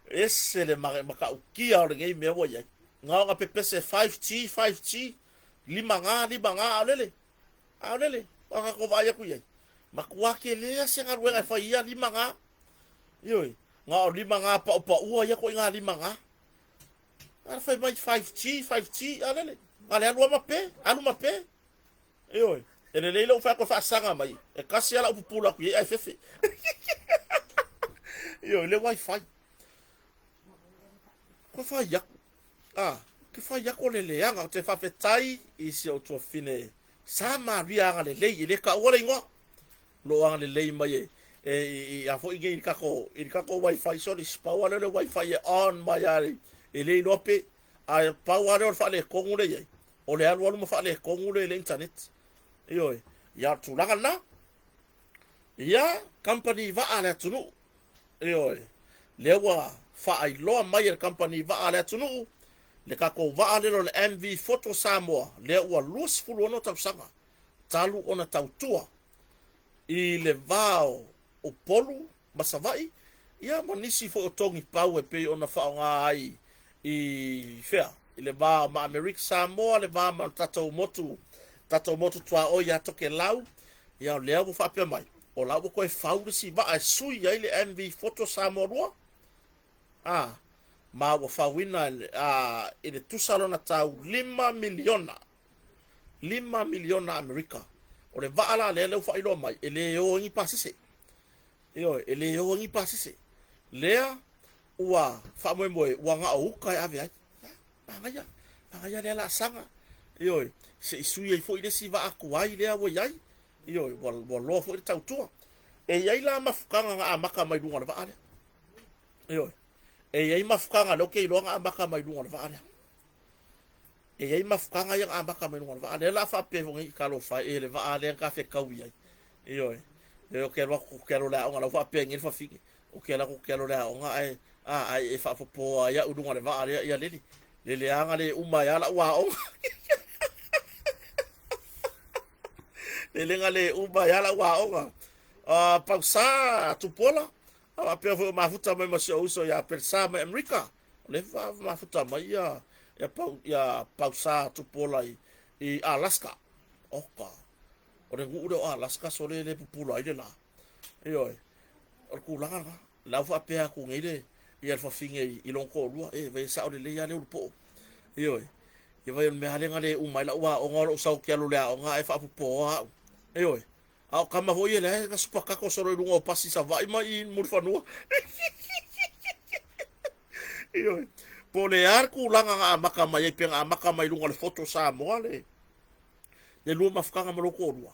Ese le matautia o lenei mea ua i ai. Na ona pepese 5G, 5G, lima ga, lima ga, a o lele. A o lele, ua tatou vaai atu i ai. Matua tele se galuega e fai ia lima ga. Ioe. Na o lima ga paupaua ia koiga lima ga. A fai mai 5G, 5G, a lele. A le alu lava ma pe, alu ma pe. Ioe. E lelei lou fai atu e faasaga mai. E kasi lava lau pupula atu i ai ae fefe. Ioe, le wifi. Ko fai aku. A, ke fai aku o le leaga. Ou te faafetai i si ou tuafafine sa malia agalelei, e le taua le igoa. Lo o agalelei mai e e i a foi nei i le tatou i le tatou wifi sorry pau lava lea o le wifi e on mai lava e le iloa pe ae pau lava lea o le faaletonu lea e i ai o le alualu ma faaletonu le le internet. Ioe. Ia, o le tulaga lena. Ia, kamupani vaa a le atunuu. Ioe, lea ua faailoa mai e le kamupani vaa a le atunuu le tatou vaa lea o le MV Photo Samoa, lea ua 26 tausaga talu ona tautua i le va o Upolu ma Savaii, ia ma nisi foi o togi pau e pei ona faaaoga ai i fea i le va ma Amerika Samoa, le va ma le tatou motu, tatou motu tuaoi ia Tokelau. Ia o lea ua faapea mai, o la ua toe fau le isi vaa e sui ai le MV Photo Samoa 2, a ma ua fauina i le tusa lona tau $5 miliona, $5 miliona Amerika. O le vaa la lea ua faailoa mai, e le o ai ni pasese. Ioe, e le o ai ni pasese. Lea ua faamoemoe ua na o uta e ave ai. Manaia, manaia lea laasaga. Ioe, se i sui ai foi le isi vaa tuai lea ua i ai. Ioe, ua loa foi le tautua. E i ai la mafutaga na amata mai luga o le vaa lea. Ioe, e i ai mafutaga lea ou te iloa na amata mai luga o le vaa lea. E i ai mafutaga ia na amata mai luga o le vaa lea. La faapea foi nei, talofa e, le vaa lea na fetaui ai. Ioe, ou te alu atu, ou te alu i le aoga, la ua faapea nei le fafine, ou te alu atu ou te alu i le aoga, ae ae e faapopoa ai au i luga o le vaa lea. Ia lele, lele aga le uma ai lava lau aoga. Lele ga le uma ai lava lau aoga. Pausa Tupuola, a faapea foi o mafuta mai ma si ou uso ia Pelesa mai Amerika. O lea fa mafuta mai ia ia pau ia Pausa Tupuola i Alaska. Oka. O le nuu lea o Alaska sole le pupula ai le la. Ioe. O le tulaga lena. La ua faapea atu nei le ia le fafine i lona toalua, e vai e sao lelei lava le ulupo. Ioe. Ia vai o le mea lea na le uma ai lau aoga o lou sau ou te alu i le aoga ae faapopoa au. Ioe. A o tama foi ia lea na supakako solo i luga o pasi i Savaii ma i Mulifanua. Ioe. Po o le a le tulaga na amata mai ai, pe na amata mai i luga o le Foto Samoa le lua mafutaga ma lou toalua.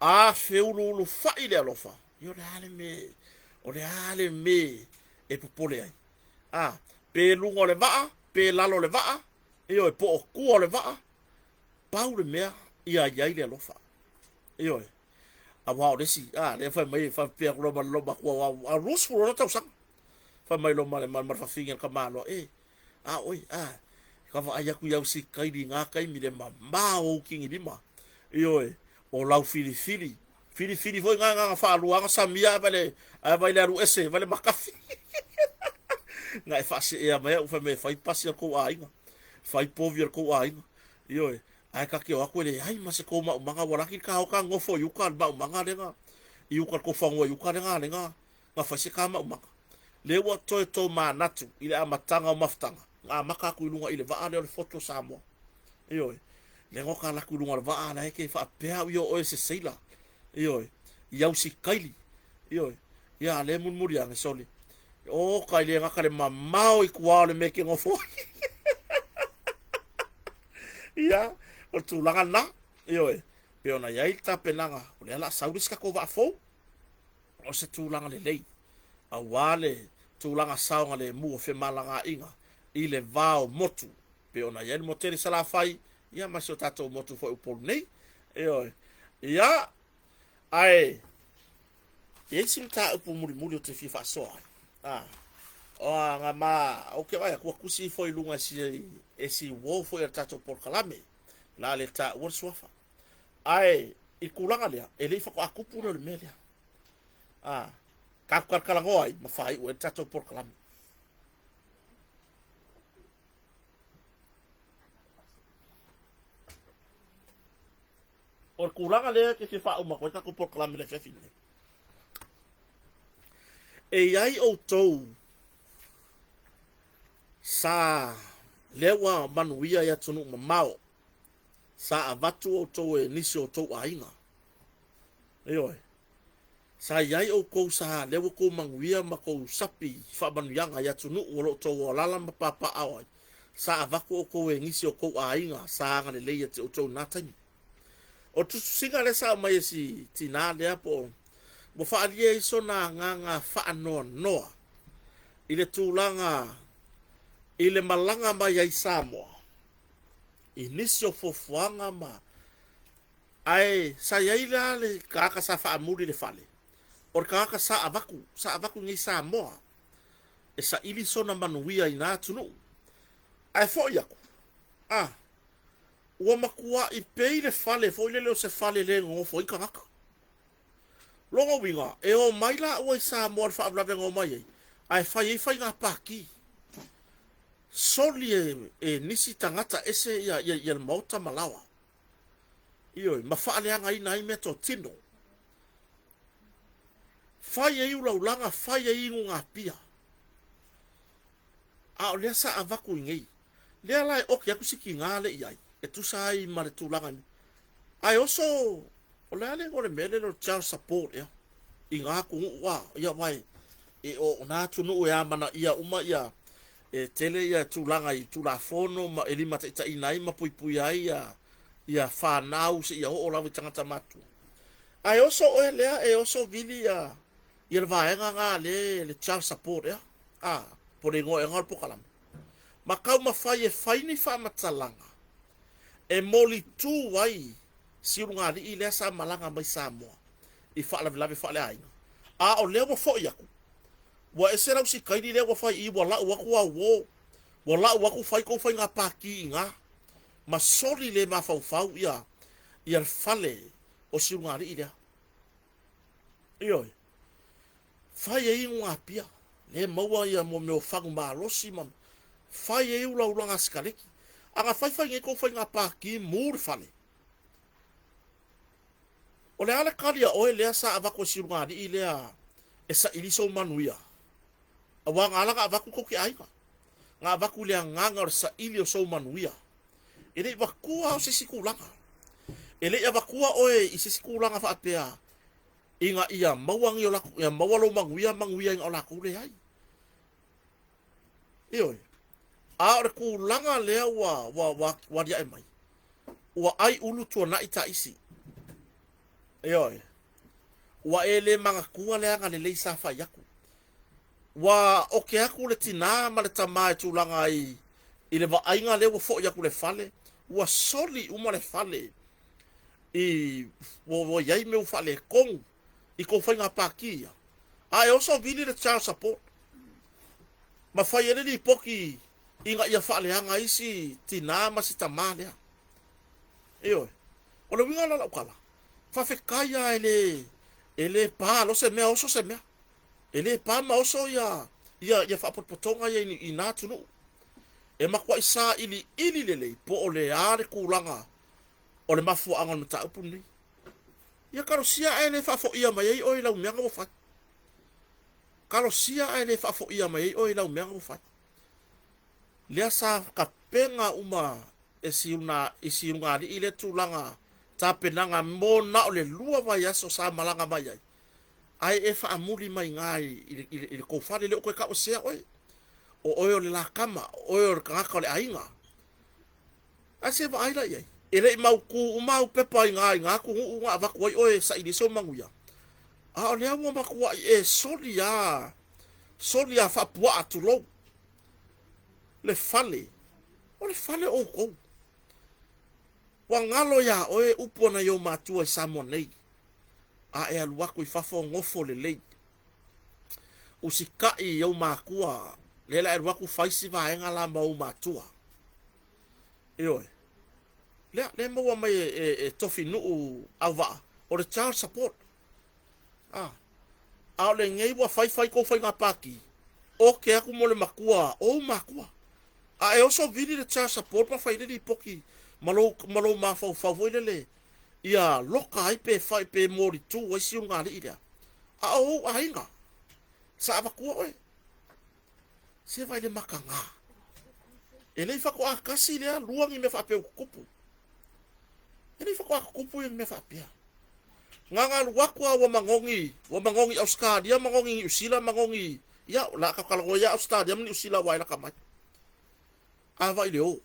A feuluulufai le alofa, ia o le a le mea, o le a le mea e popole ai. A, pe luga o le vaa, pe lalo o le vaa, ioe, po o tua o le vaa, pau le mea ia i ai le alofa. Ioe. Aua o le isi, a, lea fai mai, faapea atu loa ma le loomatua, a 26 tausaga. Fai mai loa ma le fafine a le tamaloa, e, a oi, a, ka vaai atu i au sikaili i ngā taimi le mamao o ou tigilima. Ioe, o lau filifili, filifili foi ngā ngā whaalua, ngā samia ae vai ae vai le alu ese, vai le makafi. Nga e whaase ea mai au whai me whai pasi a kou aiga, whai povi a kou aiga. Ioe, ae ka ke o atu e leai ma se kou maumaga, ua laki ka o ka ngofo i uka le maumaga lenga, i uka le kou fanua i uka lenga lenga, na fai se ka maumaga. Le ua toe tō manatu i le amataga o mafutaga, na amata atu i luga i le vaa lea o le Foto Samoa. Ioe, le ngo ka laku i luga o le vaa la e ke faapea au i o oe se seila. Ioe, i au sikaili. Ioe, ia le mulimuli ane sole. O ka i le gata le mamao i tua o le mea ke ngofo. Ia, o le tulaga lena. Ioe, pe ona i ai le tapenaga, o lea o le a sau le isi tatou vaa fou. O se tulaga lelei, aua le tulaga saogalemu o femalagaaiga i le va o motu, pe ona i ai le motele i Salafai, ia ma si o tatou motu foi Upolu nei. Ioe. Ia, ae e i ai si mataupu mulimuli ou te fia faasoa ai. A, o nga ma, ou te vaai atu ua tusi ifo i luga e si, e si uo foi a le tatou polokalame, o le a le taua le suafa. Ae i le tulaga lea, e le i faatoa tupu lea o le mea lea. A, tatou talatalanoa ai ma faaiu ai le tatou polokalame. O le tulaga lea e te fia faauma atu ai le tatou polokalame i le afiafi lenei. E i ai outou sa lea ua manuia i atunuu mamao, sa avatu outou e nisi o outou aiga. Ioe. Sa i ai outou sa lea ua outou manuia ma tou sapi i faamanuiaga i atunuu o lo o outou alaala ma papaaao ai, sa avatu outou e nisi o outou aiga sa agalelei ia te outou i lena taimi. O le tusitusiga lea sa aumai e si tinā lea po o ua faaalia ai sona agaga faanoanoa i le tulaga i le malaga mai ai Samoa i nisi o fuafuaga ma Ae sa i ai la le tagata sa faamuli i le fale, o le tagata sa avatu, sa avatu i inei i Samoa e saili sona manuia i na atunuu. Ae foi atu, a, ua matuai pei le fale foi lele o se fale le nonofo ai tagata. Lona uiga, e omai laua i Samoa i le faalavelave na omai ai, ae fai ai faiga pati. Soli e nisi tagata ese ia le maota ma laoa. Ioe, ma faaleagaina ai meatotino. Fai ai ulaulaga, fai ai inugapia. A o lea sa avatu i inei. Lea la e oki atu si tiga lea i ai, e tusa ai ma le tulaga. Ae oso, o le a le igoa o le mea lea o le child support ea i na atunuu a, ia aua e o na atunuu e amanaia uma ia, e tele ia tulaga i Tulafono ma e limataitaiina ai ma puipuia ai ia fanau seia oo lava i tagata matutua. Ae oso oe lea e oso vili ia le vaega na le le child support ea, a, po o le igoa ea na o le polokalame. Ma taumafai e fai ni faamatalaga e molitū ai si ulugalii lea sa malaga mai Samoa i faalavelave faaleaiga. A o lea ua foi atu, ua ese lau sikaili lea ua fai i i, ua lau atu au uo, ua lau atu fai tou faiga pati i ina, ma soli le mafaufau ia le fale o si ulugalii lea. Ioe, fai ai inugapia, le maua ia mo mea o fagu malosi ma fai ai ulaulaga sikaleki. A na faifai nei tou faiga pati mu le fale, o le a le tali a oe lea sa avatu e si ulugalii lea e saili sou manuia? Aua na ala ona avatu tou te aiga, na avatu i le agaga o le saili o sou manuia. E le i avatua o se isi tulaga. E le i avatua oe i se isi tulaga faapea ina ia maua ni o latou, ia maua lou manuia, manuia ina o latou leai. Ioe. A o le tulaga lea ua aliae mai, ua ai ulu tuanai taisi. Ioe. Ua e le manatua le agalelei sa fai atu. Ua oke atu le tinā ma le tamā e tulaga ai i le vaaiga lea ua foi atu le fale, ua soli uma le fale i ua i ai mea ua faaletonu i tou faiga pati ia. A e oso vili le child support ma fai ai le lipoti ina ia faaleaga ai si tinā ma si tamā lea. Ioe. O le uiga la o lau tala, faafetai lava e le pa loa se mea oso se mea. E le pa ma oso ia faapotopotoga ia i na atunuu. E matuai sailiili lelei po o le a le tulaga o le mafuaaga o le mataupu lenei. Ia talosia ae le faafoia mai ai oe i lau mea na ua fai. Talosia ae le faafoia mai ai oe i lau mea na ua fai. Lea sa tapena uma e si ulugalii lea tulaga tapenaga mo na o le 2 vaiaso sa malaga mai ai. Ae e faamuli mai ngā i le tou fale, le o toe tauesea oe. O oe o le lakama, o oe o le tagata o le aiga. Ae se vaai la i ai. E le i mautu uma au pepa i ngā atunuu na avatu ai oe e saili ai sou manuia. A o lea ua matuai e soli a, soli a faapuaa tulou. Le fale, o le fale o outou. Ua galo iā oe upu a nai ou matua i Samoa nei. A e alu atu i fafo nofo lelei. Usikai i ou matua, lea la e alu atu fai si vaega la ma ou matua. Ioe. Lea, lea maua mai e tofi nuu auvaa, o le child support. A o lenei ua fai fai tou faiga pati, oke atu mo le matua, ou matua. A e oso vili le child support ma fai le lipoti ma lou mafaufau foi lele, ia loka ai pe fai pe molitu ai si ulugalii lea. A o ou aiga, sa avatua oe. Se vai le makaga. E le i faatoa tasi lea, lua ni mea faapea ua tutupu. E le i faatoa tutupu ia ni mea faapea. Gagalu atu a ua magogi Australia, magogi Niu Sila, magogi, ia, la kakalagoa ia Australia ma Niu Sila ua e laka mai. A vai le o.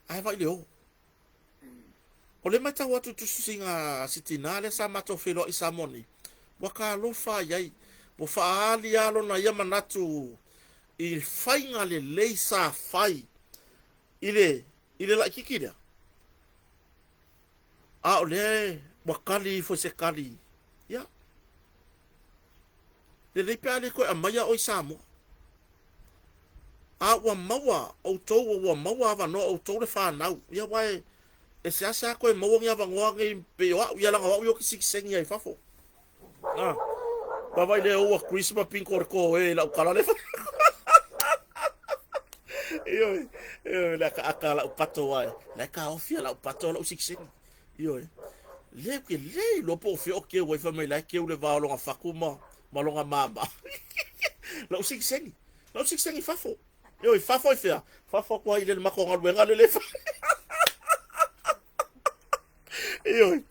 A vai le o. O le mai tau atu tususinga si tina lea sa matou feiloai i Samoa nei. Ua talofa ai ai. Ua faaali lava lona ia manatu i faiga lelei sa fai i le laititi lea. A o lea ua kali ifo i se kali, ia, lelei pe a le toe aumaia oe i Samoa. A ua maua outou, ua maua avanoa outou le fanau, ia aua e seasea toe maua ni avanoa nei pei o au, ia leaga o au ia ou te sitiseni ai i fafo. Ah, vaavaai lea ua Chris ma pinto le toe i lau tala le Ioe, ioe, le akaaka a lau pato ai. La e taofi a lau pato lau sitiseni. Ioe. Le ke le iloa po o fea o keu ai fai mai la e keu le va o lona fatu ma ma lona mama. Lau sitiseni. Lau sitiseni fafo. Ioe, fafo i fea? Fafo atu ai i le matou galuega le le fai. Ioe.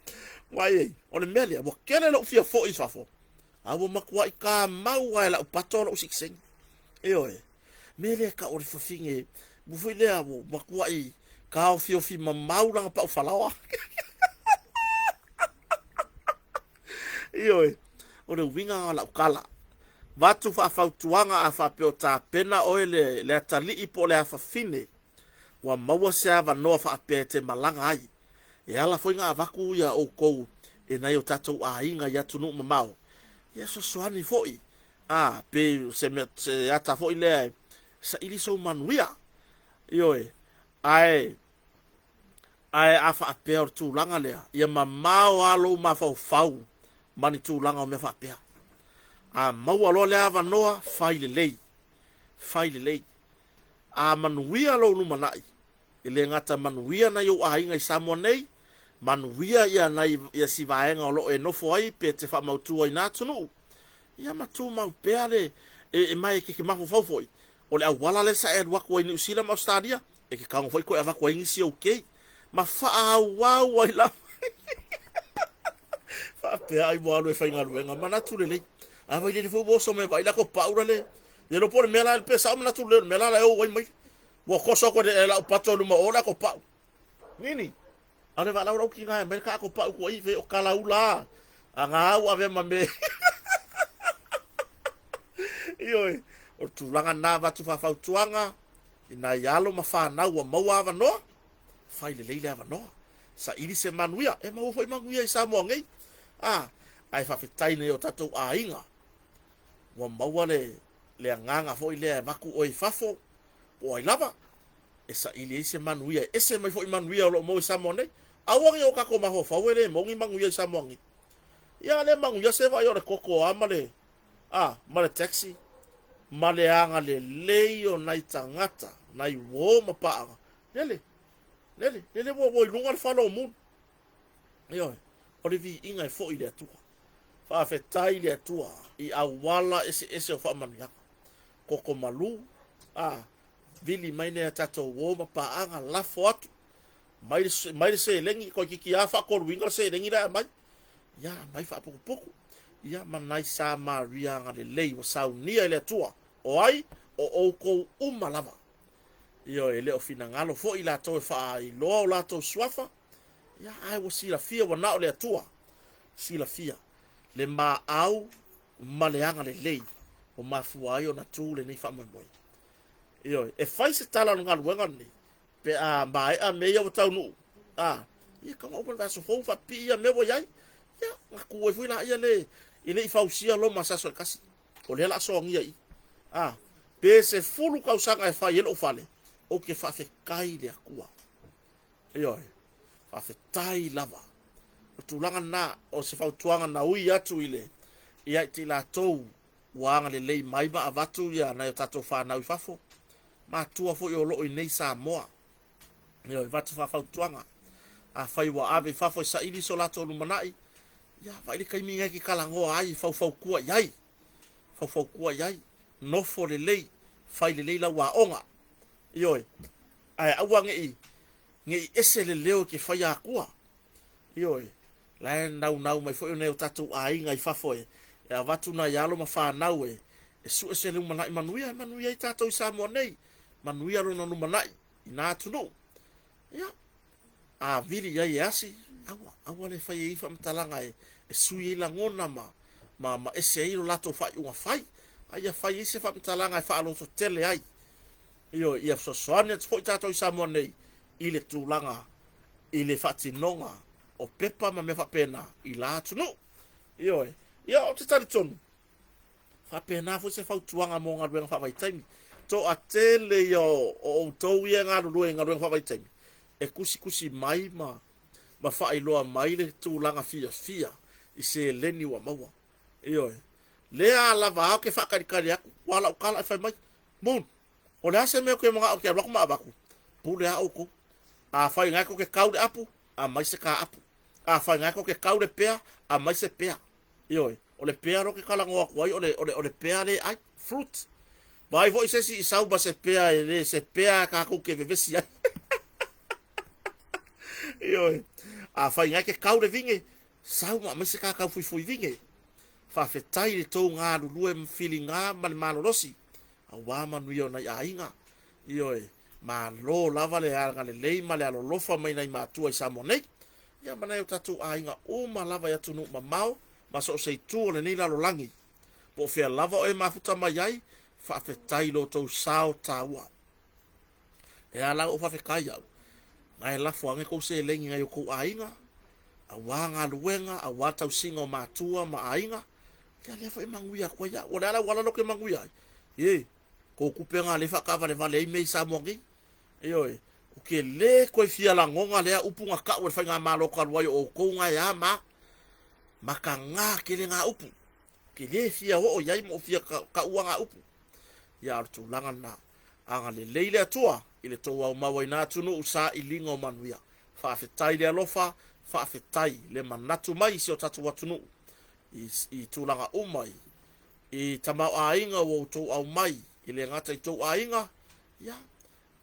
Uai ei, o le mea lea, ua tele lou fia foi i fafo, a ua matuai tamau lava e lau pato lou sitiseni. Ioe. Mea lea e tau o le fafine, ua foi lea ua matuai taofiofi mamau lana pau falaoa. Ioe. O le uiga lena o lau tala. Avatu faafautuaga a faapea o tapena oe le, le atalii po o le afafine ua maua se avanoa faapea e te malaga ai. E ala foi na avatu ia outou e nai o tatou aiga i atunuu mamao, ia fesoasoani foi, a, pe se mea, se ata foi lea e saili sou manuia. Ioe, ae, ae a faapea o le tulaga lea, ia mamao lava lou mafaufau ma ni tulaga o mea faapea. A maua loa le avanoa, fai lelei, fai lelei. A manuia lou lumanai, e le gata manuia nai ou aiga i Samoa nei, manuia ia nai ia si vaega o lo o e nofo ai pe te faamautu ai i na atunuu, ia ma tumau pea le e, e ma e te mafaufau foi, o le auala lea sa e alu atu ai i Niu Sila ma Ausetalia, e te tago foi toe avatu ai nisi ou kei, ma faaauau ai lava. Faapea ai ua alu e faigaluega, manatu lelei. A vailele foi ua oso mai vaai le ato pau la le Le iloa po o le mea la, pe sao manatu lelei o le mea la la e ou ai mai. Ua toso atu e lau pato i luma o o le ato pau. Nini, a le valaau lau tina e mai le ka ato pau tua i fe o kalaula a ngā au ave ma me. Ioe, o le tulaga na avatu faafautuaga i nai alo ma fanau ua maua avanoa, fai lelei le avanoa. Saili se manuia, e maua foi manuia i Samoa nei. A, ae faafetai nei o tatou aiga ua maua le, le agaga foi lea e avatu oe i fafo, po o ai lava, e saili ai se manuia, e ese mai foi manuia o lo o maua i Samoa nei. Aua ne i o tatou mafaufau e le maua ni manuia i Samoa nei. Ia le manuia se vaai o le koko lava ma le, a, ma le taxi, ma le agalelei o nai tagata, nai uo ma paaga. Lele, lele, lele ua, ua i luga le fala o Moon. Ioe, o le viiga e foi i le Atua. Faafetai i le Atua i auala eseese o faamanuiaga. Koko malu, a, vili mai nei a tatou uo ma paaga, lafo atu, mai le, mai le seleni, toeitiiti lava faatoluina le seleni la e aumai, ia, aumai faaputuputu, ia, ma nai Samaria agalelei ua saunia e le Atua, o ai? O outou uma lava. Ioe, e le o finagalo foi i latou e faailoa o latou suafa, ia, ae ua silafia, ua na o le Atua silafia le maau ma le agalelei ua mafua ai ona tu lenei faamoemoe. Ioe, e fai se tala o le galuega lenei pe a maea mea ia ua taunuu, a, ia taunuu uma le vaiaso fou faapipii ia mea ua i ai, ia, ona tu ai foi laia le, e le i fausia Roma i se aso e tasi, o lea o le a soagia i i. A, pe 10 tausaga e fai ai lou fale, ou te faafetai i le Atua. Ioe, faafetai lava. O le tulaga lena, o se fautuaga na ui atu i le, ia te i latou ua agalelei mai ma avatu ia nai o tatou fanau i fafo, matua foi o lo o i inei i Samoa. Ioe, avatu faafautuaga. Afai ua ave i fafo e saili so latou lumanai, ia vaai le taimi e te talanoa ai, e faufautua i ai. Faufautua i ai, nofo lelei, fai lelei lau aoga. Ioe, ae aua ne i, ne i ese le leo e te faia atua. Ioe, la e naunau mai foi nai o tatou aiga i fafo e, e avatu nai alo ma fanau e, e sue se lumanai manuia, e manuia ai tatou i Samoa nei, manuia lona lumanai i na atunuu. Ia, a vili i ai e asi, aua, aua le fai ai faamatalaga e, e sui ai lagona ma, ma, ma ese ai lo latou faaiuga fai, a ia fai ai se faamatalaga e faalototele ai. Ioe, ia fesoasoani atu foi tatou i Samoa nei i le tulaga i le faatinoga o pepa ma mea faapena i la atunuu. Ioe. Ia, ou te talitonu, faapena foi se fautuaga mo galuega faavaitaimi. Toatele ia o outou ia e galulue i galuega faavaitaimi, e tusitusi mai ma faailoa mai le tulaga fiafia i seleni ua maua. Ioe. Lea lava ou te faatalitali atu, ua lau tala e fai mai, Moon, o le a se mea ou te manao ou te alu atu ma avatu? Pule lava outou. Afai na tou te kau le apu, aumai se ta apu. Afai na tou te kau le pea, aumai se pea. Ioe, o le pea lea ou te talanoa atu ai, o le pea le ai, fruit. Vaai foi se isi i sau ma se pea e le se pea tatou te vevesi ai. Ioe, afai na e te kau le vine, sau ma aumai se ta kau fuifui vine. Faafetai i le tou galulue filiga ma le malolosi, aua manuia o nai aiga. Ioe, malo lava le agalelei ma le alolofa mai nai matua i Samoa nei. Ia ma nai o tatou aiga uma lava i atunuu mamao ma so o se itu o lenei lalolagi. Po o fea lava o e mafuta mai ai, faafetai i lo outou sao taua. E a la ou faafetai au, na e lafo ane tou seleni nai o tou aiga, aua galuega, aua tausiga o matua ma aiga, ia lea foi e manuia atu ai au. O le a le auala lea ou te manuia ai? E, tou tupe na lea e faataavalevale ai mea i Samoa nei. Ioe, ou te le toe fia lagona lea upu na tau e le faigamalo talu ai o outou na e a ma mataga tele na upu. Ou te le fia oo i ai ma ou fia taua na upu. Ia, o le tulaga lena. Agalelei le Atua i le tou aumau ai na atunuu sailiga o manuia. Faafetai le alofa, faafetai le manatu mai i si o tatou atunuu i tulaga uma i tamaoaiga ua outou aumai, e le gata i tou aiga, ia,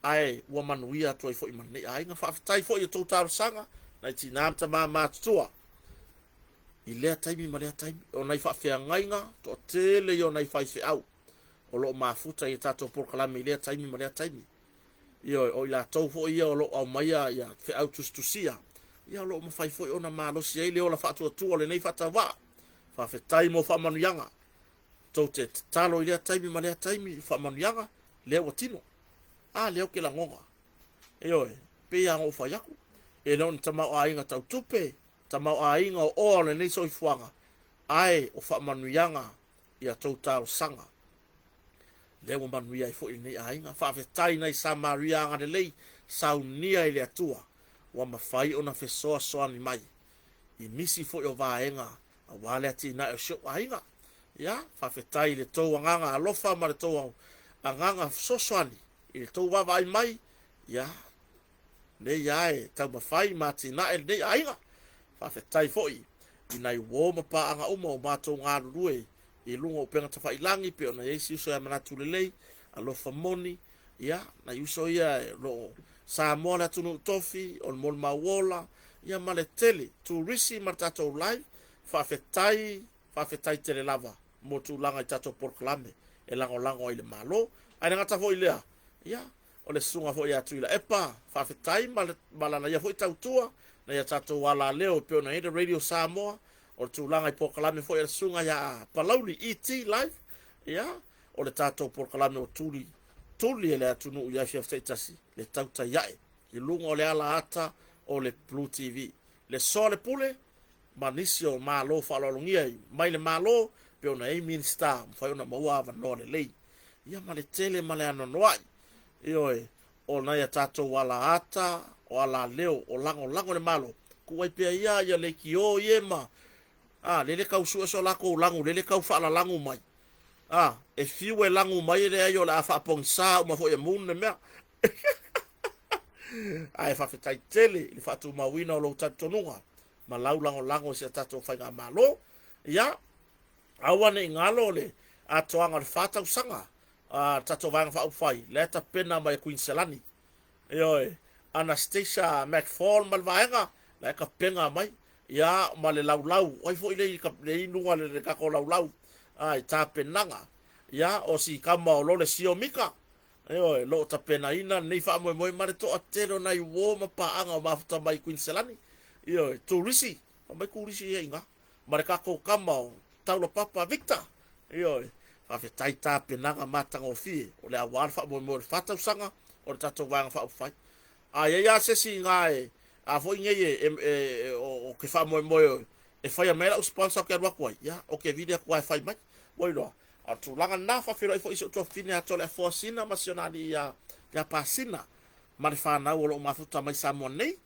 ae ua manuia atu ai foi ma lenei aiga. Faafetai foi i tou talosaga, nai tina ma tama matutua, i lea taimi ma lea taimi. O nai faafeagaiga, toatele ia o nai faifeau o lo o mafuta i tatou polokalame i lea taimi ma lea taimi. Ioe, o i latou foi ia o lo o aumaia ia feau tusitusia, ia o lo o mafai foi ona malosi ai le ola faatuatua o lenei faatauvaa. Faafetai mo faamanuiaga. Tou te tatalo i lea taimi ma lea taimi i faamanuiaga, lea ua tino. A, lea ou te lagona. Ioe, pei lava ona ou fai atu, e le o ni tamaoaiga tau tupe, tamaoaiga o oa o lenei soifuaga, ae o faamanuiaga i a tou talosaga. Lea ua manuia ai foi lenei aiga. Faafetai nai Samaria agalelei, saunia i le Atua, ua mafai ona fesoasoani mai i nisi foi o vaega aua le atinae o si ou aiga. Ia, faafetai i le tou agaga alofa ma le tou agaga fesoasoani i le tou vaavaai mai. Ia, nei lava e taumafai ma atinae lenei aiga. Faafetai foi i nai uo ma paaga uma o matou galulue i luga o upega tafailagi, pei ona i ai si uso ia Manatu Lelei, alofa moni, ia, nai uso ia e lo o Samoa le atunuu tofi, o le molimau ola, ia ma le tele, turisi ma le tatou live. Faafetai, faafetai tele lava mo tulaga i tatou polokalame e lagolago ai le Malo. Ae le gata foi lea, ia, o le susuga foi ia Tuilaepa, faafetai ma lana ia foi tautua, na ia tatou alaleo pei ona i ai le Radio Samoa, o le tulaga i polokalame foi a le susuga ia Palauli ET Live, ia, o le tatou polokalame o tuli, tuli e le atunuu i afiafi taitasi, le tautai ae i luga o le alaata o le Blue TV. Le soa le pule ma nisi o malo faaaloalogia mai le Malo, pe ona i ai Minista, mafai ona maua avanoa lelei. Ia ma le tele ma le anoanoai. Ioe, o nai a tatou alaata, o alaleo, o lagolago le Malo. Tuu ai pea ia, ia leitio ia ma, a, lele tau sue so latou lagu, lele tau faalalagu mai. A, e fiu e lagu mai e leai o le a faapogisa uma foi e Moon le mea. Ae faafetai tele i le faatumauina o lou talitonuga ma lau lagolago i si a tatou faigamalo. Ia, aua ne i galo le atoaga o le 4 tausaga a le tatou Vaega Faaupufai, lea e tapena mai e Kuiniselani. Ioe, Anastasia McFall ma le vaega, la e tapena mai, ia, ma le laulau, o ai foi le i luga le tatou laulau, i tapenaga, ia, o si kama o Lole Sio Mika, ioe, lo o tapenaina lenei faamoemoe ma le toatele o nai uo ma paaga o mafuta mai Kuiniselani, ioe, turisi, mai turisi ia inga, ma le tatou kama o Taulapapa Victor, ioe, faafetai tapenaga matagofie o le aua le faamoemoe o le 4 tausaga o le tatou Vaega Faaupufai. A i ai lava se isi i ina e A foi nei e, e, e, o, o ke faamoemoe e faia mai lau sponsor ou te alu atu ai, ia, ou te vili atu lava e fai mai. Ua iloa. A o le tulaga lena, faafeiloai foi i si ou tuafafine ia Toleafoa Sina ma si ona alii ia, ia Pasina ma le fanau o lo o mafuta mai Samoa nei,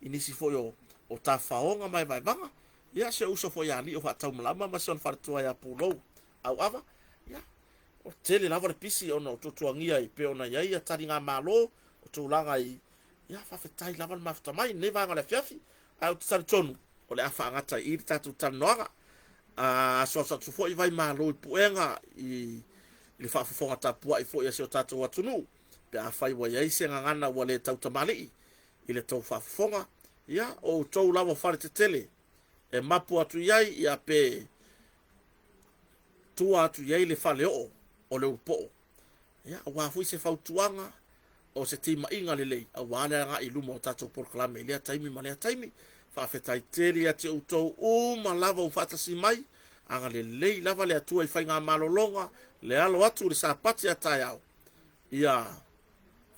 i nisi foi o, o tafaoga ma evaevaga. Ia, si ou uso foi ia Alii o Faataumalama ma si ona faletua ia Pulou Auava. Ia, o tele lava le pisi ona o tuatuagia e pei ona i ai ia taligamalo, o tulaga i, ia, faafetai lava le mafuta mai i lenei vaega o le afiafi. Ae ou te talitonu, o le a faagata i i le tatou talanoaga. A asuasu atu foi vai malo i puega i, i le faafofoga tapuai foi a si o tatou atunuu, pe afai ua i ai se gagana ua le tautamalii i le tou faafofoga, ia, o outou lava fale tetele e mapu atu i ai, ia pe tua atu i ai le faleoo o le ulupoo. Ia, aua foi se fautuaga o se timaiga lelei aua le agai i luma o tatou polokalame i lea taimi ma lea taimi. Faafetai tele ia te outou uma lava ua faatasi mai. Agalelei lava le Atua i faigamalologa, le alo atu i le Sapati a taeao. Ia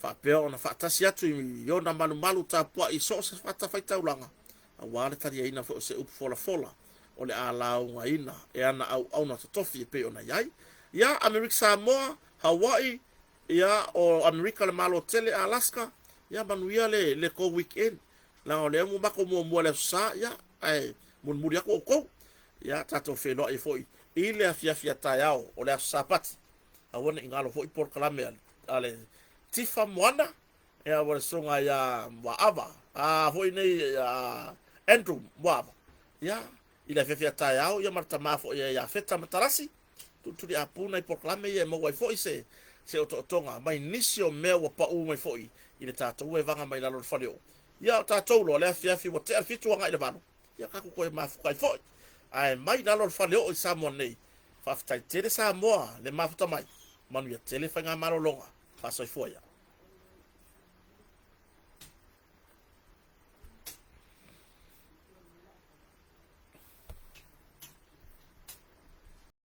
faapea ona faatasi atu i ona malumalu tapuai i so o se fatafaitaulaga, aua le taliaina foi o se upu folafola o le a laugaina e ana auauna totofi e pei ona i ai. Ia, Amerika Samoa, Hawaii, ia, o Amerika le Malo tele, Alaska, ia manuia le, le tou weekend. Leaga o lea ua matou muamua i le Aso Sa, ia, ae mulimuli atu outou. Ia, tatou feiloai foi i le afiafi a taeao o le Aso Sapati. Aua ne i galo foi polokalame a le Tifa Moana, ia ua le susuga ia Muaava, a foi nei ia Andrew Muaava. Ia, i le afiafi a taeao, ia ma le tama foi ia Iafeta Matalasi, tulituliapu nai polokalame ia e maua ai foi se, se otootoga mai nisi o mea ua pau mai foi i le tatou evaga mai lalo o le faleoo. Ia, o tatou loa le afiafi ua tea le 7 agai i le 8, ia tatou toe mafuta ai foi. Ae mai lalo o le faleoo i Samoa nei, faafetai tele Samoa le mafuta mai, manuia tele faigamalologa, faasoifua ia.